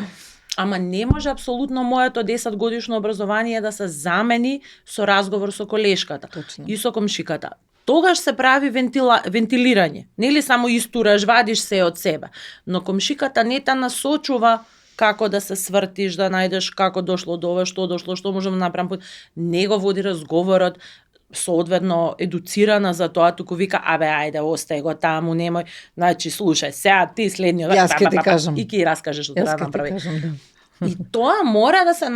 S2: Ама не може апсолутно моето 10 годишно образование да се замени со разговор со колешката
S1: Точно.
S2: и со комшиката. Тогаш се прави вентилирање. Нели само истураш, вадиш се од себе. Но комшиката не та насочува како да се свртиш, да најдеш како дошло до ова, што дошло, што можеме да направиме. Не го води разговорот соодветно едуцирана за тоа, туку вика, абе, ајде, остај го таму, немој. Значи, слушај, сега ти следниот...
S1: Јас ќе ти кажам.
S2: И ќе раскажеш што треба да направи.
S1: Кажам, да.
S2: И тоа мора да се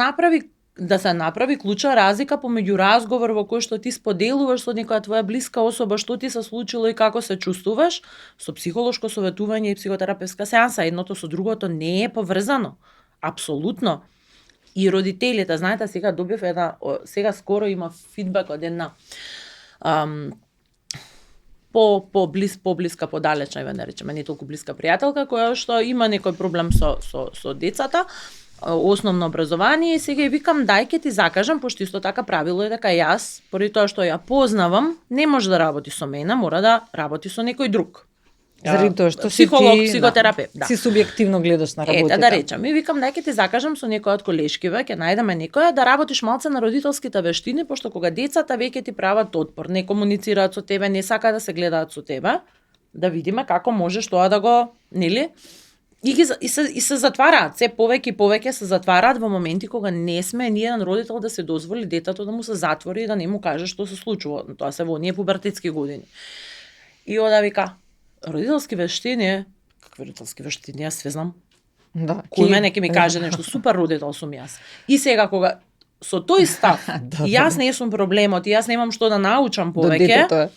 S2: направи клучна разлика помеѓу разговор во кој што ти споделуваш со некоја твоја блиска особа што ти се случило и како се чувствуваш, со психолошко советување и психотерапевска сеанса. Едното со другото не е поврзано. Апсолутно. И родителите, знаете, сега скоро има фидбек од една поблиска, подалечна, да речеме, не толку блиска пријателка, која што има некој проблем со децата, основно образование, и сега ја викам, дај ќе ти закажам, пошто исто така правило е дека јас, поради тоа што ја познавам, не може да работи со мене, мора да работи со некој друг.
S1: Заради тоа што си
S2: психолог,
S1: ти,
S2: психотерапевт, да.
S1: Си субјективно гледаш на работите.
S2: Да речам, и викам, дај ќе ти закажам со некој од колешкиве, ќе најдеме некоја да работиш малце на родителските вештини, пошто кога децата веќе ти прават отпор, не комуницираат со тебе, не сакаат да се гледаат со тебе, да видиме како можеш тоа да го, нели? И се затвараат, се повеќе и повеќе се затвараат во моменти кога не сме ни еден родител да се дозволи детето да му се затвори и да не му каже што се случува. Тоа се во оние пубертетски години. И ода вика, родителски вештини, какви родителски вештини, јас све знам.
S1: Да.
S2: Кој мене ќе ми каже нешто, супер родител сум јас. И сега кога со тој став, јас не сум проблемот, и јас немам што да научам повеќе.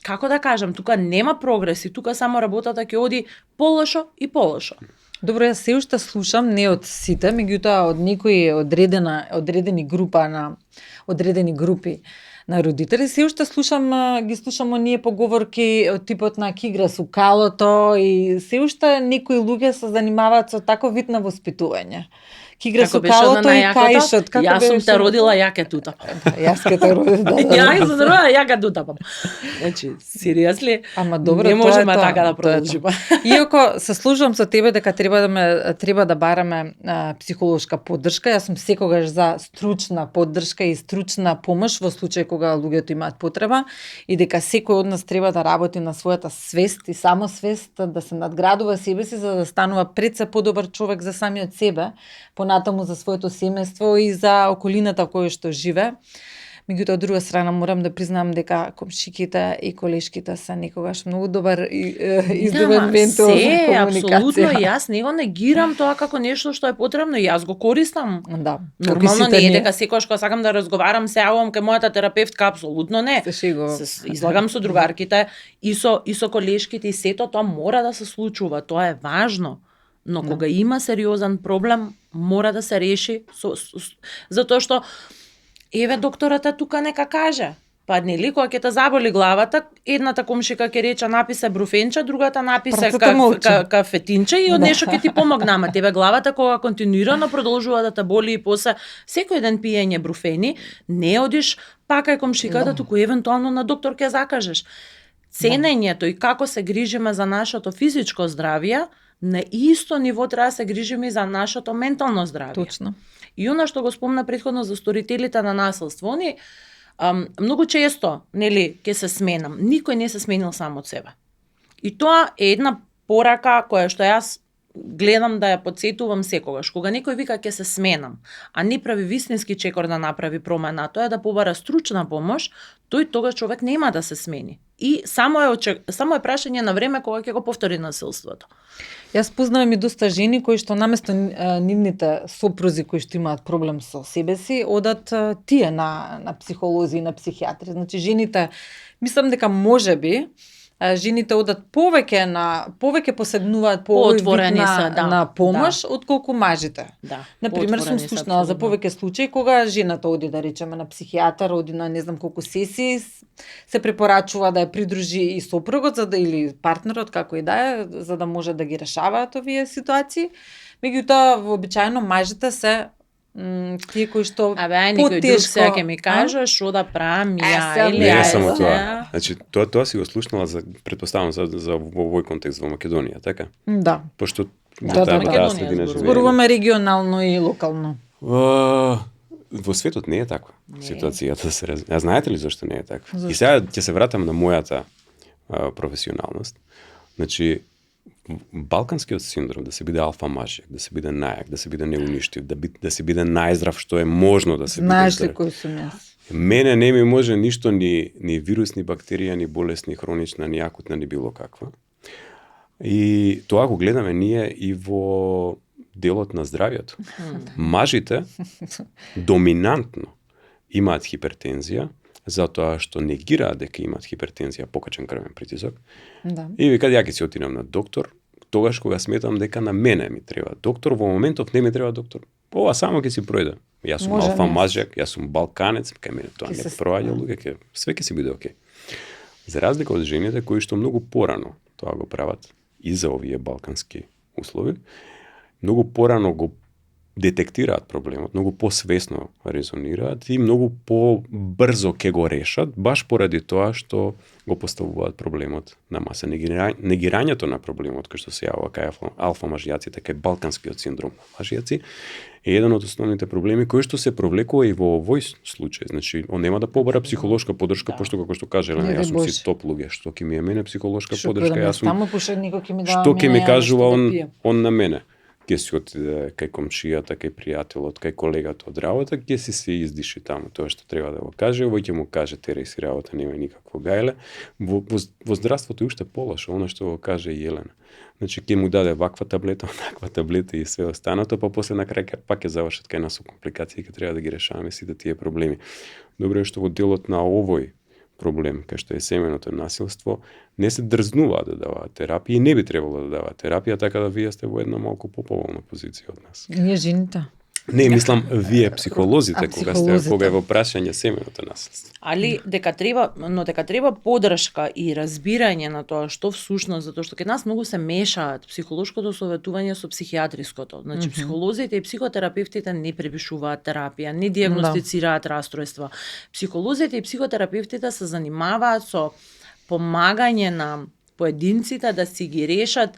S2: Како да кажам, тука нема прогрес и тука само работата ќе оди полошо и полошо.
S1: Добро, јас се уште слушам, не од сите, меѓутоа од некои одредени групи на родители, се уште ги слушам оние поговорки од типот на ки игра со калото и се уште некои луѓе се занимаваат со таков вид на воспитување. Ки игра
S2: Како
S1: со
S2: беше она
S1: калото
S2: на
S1: и
S2: јакото?
S1: каишот. Како
S2: Јас сум
S1: беше?
S2: те родила, ја ке тутапам.
S1: Јас ке те роди, да.
S2: Ја се родила, ја ке тутапам. Значи, сериозли,
S1: Ама добро,
S2: не
S1: тоа
S2: можеме
S1: е тоа,
S2: така да
S1: тоа е
S2: продолжиме.
S1: Иако се служувам со тебе дека треба да бараме психолошка поддршка, јас сум секогаш за стручна поддршка и стручна помош во случај кога луѓето имаат потреба и дека секој од нас треба да работи на својата свест и самосвест, да се надградува себе си за да станува пред се подобар човек за самиот себе, понатаму за своето семејство и за околината во која што живе. Меѓутоа, од друга страна, морам да признам дека комшиките и колешките се некогаш многу добар издувен ментор за комуникација.
S2: Апсолутно, јас не го негирам тоа како нешто што е потребно, јас го користам.
S1: Да.
S2: Нормално не е дека секогаш кога сакам да разговарам се јавувам кај мојата терапевтка, апсолутно не. Се излагам со другарките и со колешките и сето тоа мора да се случува, тоа е важно. Но кога има сериозен проблем, мора да се реши затоа што еве доктората тука нека каже. Па нели кога ќе те заболи главата, едната комшика ќе рече написе бруфенче, другата написе кафетинче и од нешто ќе ти помогне, ама тебе главата кога континуирано продолжува да те боли и после секој ден пиење бруфени, не одиш пак кај комшиката, туку евентуално на доктор ќе закажеш. Ценењето и како се грижиме за нашето физичко здравје, на исто ниво треба да се грижиме и за нашето ментално здравје.
S1: Точно.
S2: И она што го спомна претходно за сторителите на насилство, они многу често, нели, ќе се сменам. Никој не се сменил сам од себе. И тоа е една порака која што јас гледам да ја потсетувам секогаш. Кога некој вика ќе се сменам, а не прави вистински чекор да направи промена, тоа е да побара стручна помош, тој тогаш човек нема да се смени. И само е прашање на време кога ќе го повтори насилството.
S1: Јас познавам и доста жени кои што наместо нивните сопрузи кои што имаат проблем со себе си, одат тие на психолози и на психијатри. Значи жените, мислам дека можеби жените одат повеќе посегнуваат по овој вид на помош отколку мажите.
S2: Да.
S1: Например, сум слушнала за повеќе случаи кога жената оди да речеме на психијатар, оди на не знам колку сесии, се препорачува да ја придружи и сопругот или партнерот како и да е, за да може да ги решаваат овие ситуации. Меѓутоа, вообичаено мажите се тие кои што
S2: некој друг сега ќе ми каже што да правам ја или
S3: не само тоа. Значи тоа си го слушнала претпоставам за во овој контекст во Македонија, така?
S1: Да.
S3: Пошто
S1: Македонија зборуваме регионално и локално.
S3: Во светот не е таква ситуацијата, да се разбира. Знаете ли зашто не е таква? И сега ќе се вратам на мојата професионалност. Значи балканскиот синдром, да се биде алфа мажјак, да се биде најак, да се биде неуништив, да се биде најздрав што е можно да се биде.
S1: Знаеш ли кој сум јас?
S3: Мене не ми може ништо ни вирус, ни бактерија, ни болест, ни хронична, ни акутна, ни било каква. И тоа го гледаме ние и во делот на здравјето. Мажите доминантно имаат хипертензија, затоа што негираат дека имаат хипертензија, покачен крвен притисок.
S1: Да.
S3: И викаат ја ќе си отидам на доктор, тогаш кога сметам дека на мене ми треба доктор, во моментов не ми треба доктор. Ова само ќе си пројде. Јас сум алфа мажјак, јас сум балканец, кај мене тоа не проаѓа луѓе, све ќе си биде окей. За разлика од жените кои што многу порано тоа го прават и за овие балкански услови, многу порано го детектираат проблемот, многу посвесно резонираат и многу побрзо ќе го решат, баш поради тоа што го поставуваат проблемот на маса. Негирањето на проблемот кој што се јавува кај алфа мажјаците, кај балканскиот синдром на мажјаци, е еден од основните проблеми кои што се провлекува и во овој случај. Значи, он нема да побара психолошка поддршка, пошто како што каже Елена, јас сум си топ луѓе, што ќе ми е мене психолошка поддршка, јас сум. Што ќе ми кажува он на мене? Ќе си отиде кај комшијата, кај пријателот, кај колегата од работа, ќе си се издиши таму тоа што треба да го каже, овој ќе му каже тереј си работа, нема никакво гајле. Во здравството уште полошо, она што го каже и Елена. Значи ќе му даде ваква таблета, онаква таблета и све останато, па после на крај пак ќе завршат кај нас со компликации, ќе треба да ги решаваме сите тие проблеми. Добро е што во делот на овој проблем, кај што е семеното насилство, не се дрзнуваат да даваат терапија и не би требало да даваат терапија, така да вие сте во една малку поповолна позиција од нас.
S1: Ние жените.
S3: Не, мислам, вие психолозите, кога
S1: психолозите.
S3: е во прашање семеното наследство.
S2: Али дека треба поддршка и разбирање на тоа што всушност, затоа што кај нас многу се мешаат психолошкото советување со психијатриското. Значи психолозите и психотерапевтите не препишуваат терапија, не дијагностицираат расстройства. Психолозите и психотерапевтите се занимаваат со помагање на поединците да си ги решат,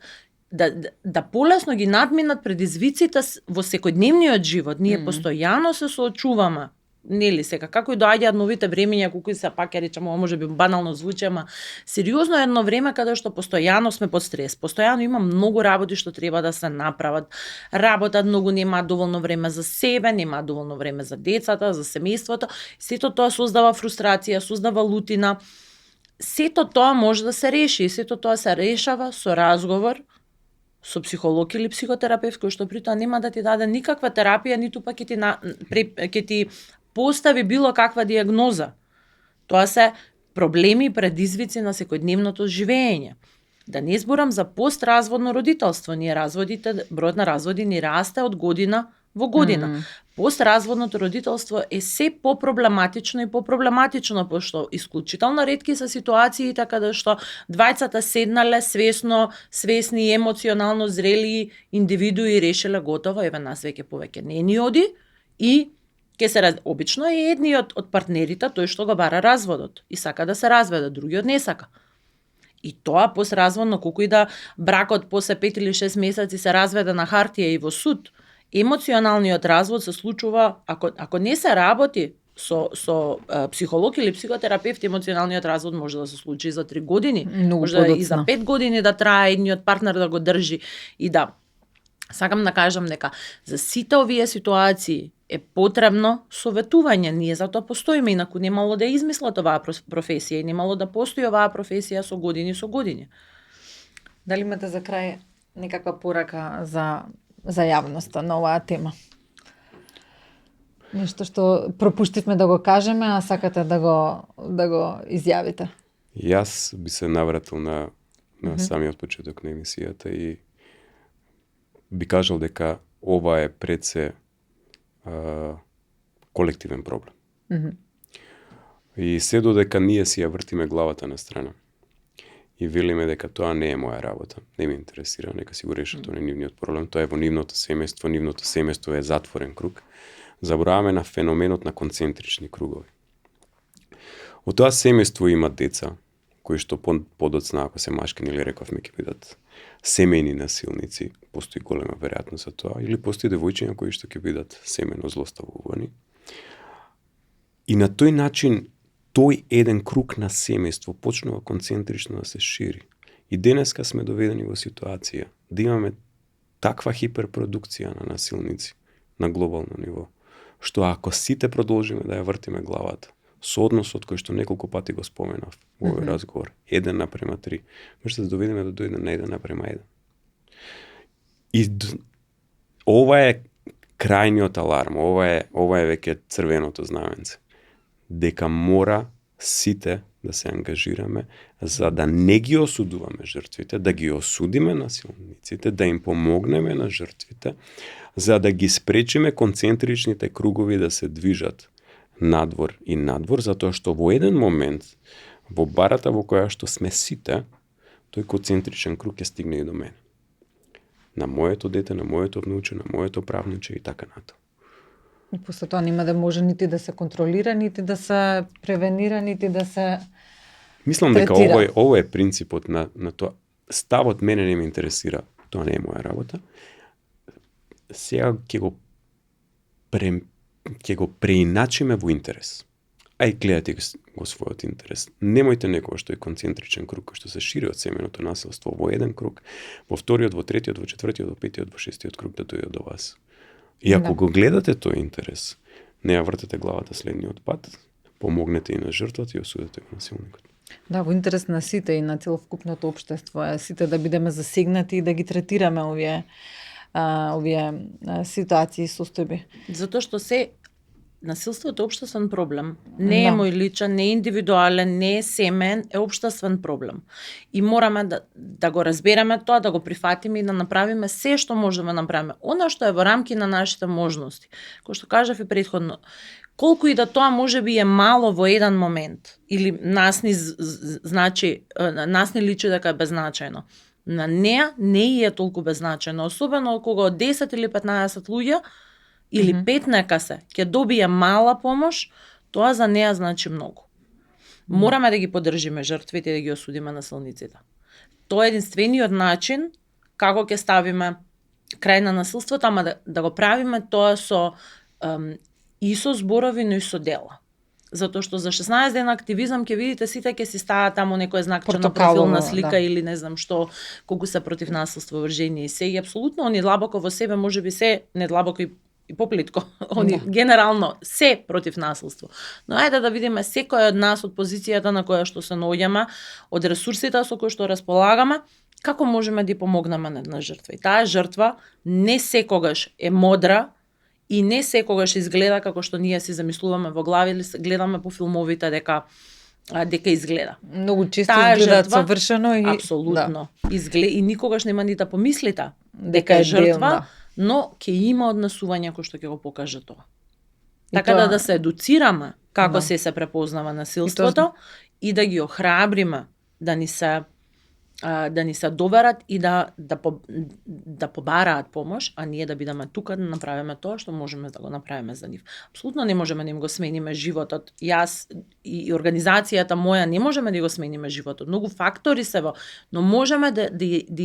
S2: да полесно ги надминат предизвиците во секојдневниот живот. Ние постојано се соочуваме. Нели сега, како и доаѓаат новите времења, колку се пак ја речеме, може би банално звучи, ама сериозно е едно време каде што постојано сме под стрес. Постојано има многу работи што треба да се направат. Работат многу, нема доволно време за себе, нема доволно време за децата, за семејството. Сето тоа создава фрустрација, создава лутина. Сето тоа може да се реши, сето тоа се решава со разговор со психолог или психотерапевт, кој што при тоа нема да ти даде никаква терапија, ниту пак ќе ти постави било каква дијагноза. Тоа се проблеми и предизвици на секојдневното живење. Да не зборам за постразводно родителство. Бројот на разводи ни расте од година во година. Постразводното родителство е се попроблематично и попроблематично, пошто исклучително ретки се ситуациите каде што двајцата седнале свесни и емоционално зрели индивидуи решиле готово, еве нас веќе повеќе не ни оди и ќе се обично е едниот од партнерите тој што го бара разводот и сака да се разведе, другиот не сака. И тоа постразводно, колку и да бракот после 5 или 6 месеци се разведе на хартија и во суд, емоционалниот развод се случува ако не се работи со психолог или психотерапевт, емоционалниот развод може да се случи за 3 години, може и за 5 години да трае едниот партнер да го држи и да. Сакам да кажам дека за сите овие ситуации е потребно советување. Ние за тоа постоиме, инаку немало да измислат оваа професија и немало да постои оваа професија со години.
S1: Дали имате за крај некаква порака за јавноста на оваа тема? Нешто што пропуштивме да го кажеме, а сакате да го изјавите?
S3: Јас би се навратил на самиот почеток на емисијата и би кажал дека ова е пред се колективен проблем. И се додека ние си ја вртиме главата на страна и велиме дека тоа не е моја работа, не ме интересира, нека си го решат тоа нивниот проблем, тоа е во нивното семејство е затворен круг, забораваме на феноменот на концентрични кругови. Од тоа семејство има деца, кои што подоцна, ако се машки, или рековме, ќе бидат семејни насилници, постои голема веројатност за тоа, или постои девојчиња кои што ќе бидат семено злоставувани. И на тој начин, тој еден круг на семејство почнува концентрично да се шири. И денеска сме доведени во ситуација да имаме таква хиперпродукција на насилници на глобално ниво, што ако сите продолжиме да ја вртиме главата, со односот кој што неколку пати го споменав во овој разговор, 1:3, може да доведеме до 1:1. И ова е крајниот аларм, ова е веќе црвеното знаменце, дека мора сите да се ангажираме за да не ги осудуваме жртвите, да ги осудиме насилниците, да им помогнеме на жртвите, за да ги спречиме концентричните кругови да се движат надвор, затоа што во еден момент, во барата во која што сме сите, тој концентричен круг ќе стигне и до мене. На моето дете, на моето внуче, на моето правнуче и така натаму.
S1: И после тоа нема да може нити да се контролира, нити да се превенира, нити да се
S3: Мислам дека ова е принципот на тоа. Ставот мене не ме интересира, тоа не е моја работа. Сега ќе го преиначиме во интерес. Ај гледате го својот интерес. Немојте некој што е концентричен круг, кој што се шири од семеното насилство во еден круг, во вториот, во третиот, во четвртиот, во петиот, во шестиот круг да дојде до вас. И ако го гледате тој интерес, не ја вртете главата следниот пат, помогнете и на жртвата и осудете го насилникот.
S1: Да, во интерес на сите и на целокупното општество е сите да бидеме засегнати и да ги третираме овие ситуации и состојби.
S2: Затоа што се насилството е општествен проблем. Не е мој личен, не е индивидуален, не е семен, е општествен проблем. И мораме да го разбереме тоа, да го прифатиме и да направиме се што можеме да направиме. Она што е во рамки на нашите можности. Кој што кажав и претходно, колку и да тоа можеби е мало во еден момент, или нас ни личи дека е беззначајно. На неа не е толку беззначајно, особено кога од 10 или 15 луѓе или 5 нека се, ќе добие мала помош, тоа за неа значи многу. Мораме да ги поддржиме жртвите и да ги осудиме насилниците. Тоа е единствениот начин како ќе ставиме крај на насилството, ама да го правиме тоа и со зборови, но и со дела. Затоа што за 16 дена активизам ќе видите сите ќе си стават таму некој знакче на профилна слика или не знам што, колку се против насилство врз жени и се. И апсолутно они длабоко во себе можеби се не длабоко и поплитко. Они генерално се против насилство. Но ајде да видиме секој од нас од позицијата на која што се наоѓаме, од ресурсите со кои што располагаме, како можеме да помогнеме на една жртва. И таа жртва не секогаш е модра и не секогаш изгледа како што ние си замислуваме во глави или гледаме по филмовите дека изгледа.
S1: Многу често изгледа совршено и
S2: апсолутно. И никогаш нема ни да помислите дека е жртва, но ќе има однесување кој што ќе го покаже тоа. Така да се едуцираме како се препознава насилството и да ги охрабриме да ни се доверат и да побараат помош, а ние да бидеме тука да направиме тоа што можеме да го направиме за нив. Апсолутно не можеме да им го смениме животот. Јас и организацијата моја не можеме да го смениме животот. Многу фактори се но можеме да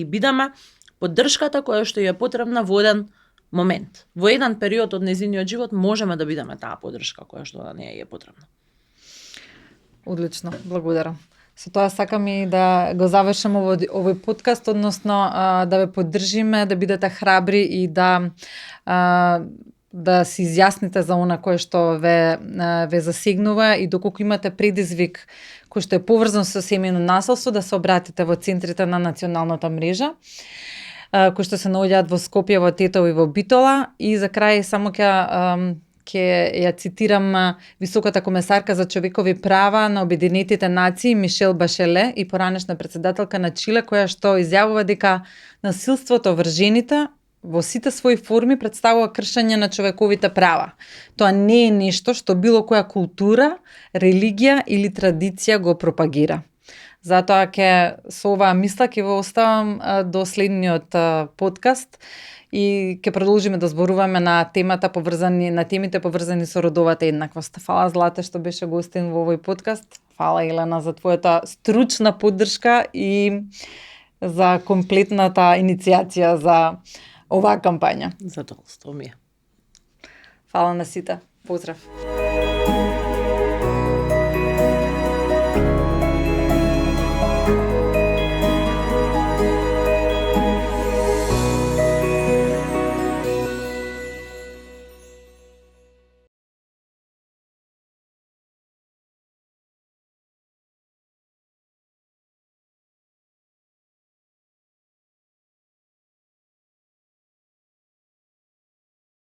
S2: бидеме поддршката која што ја е потребна во еден момент. Во еден период од нејзиниот живот можеме да бидеме таа поддршка која што да не е потребна.
S1: Одлично, благодарам. Со тоа сакам и да го завршам овој подкаст, односно да ве поддржиме, да бидете храбри и да се изјасните за она кое што ве засегнува и доколку имате предизвик кој што е поврзан со семејно насилство, да се обратите во центрите на националната мрежа, кои што се наоѓаат во Скопје, во Тетово и во Битола. И за крај само ќе ја цитирам високата комесарка за човекови права на Обединетите нации Мишел Башеле и поранешна председателка на Чиле, која што изјавува дека насилството врз жените во сите своји форми представува кршење на човековите права. Тоа не е нешто што било која култура, религија или традиција го пропагира. Затоа со оваа мисла ќе ве оставам до следниот подкаст и ќе продолжиме да зборуваме на темите поврзани со родовата еднаквост. Фала Злате што беше гостин во овој подкаст. Фала Елена за твојата стручна поддршка и за комплетната иницијација за оваа кампања.
S2: Задоволство ми е.
S1: Фала на сите. Поздрав.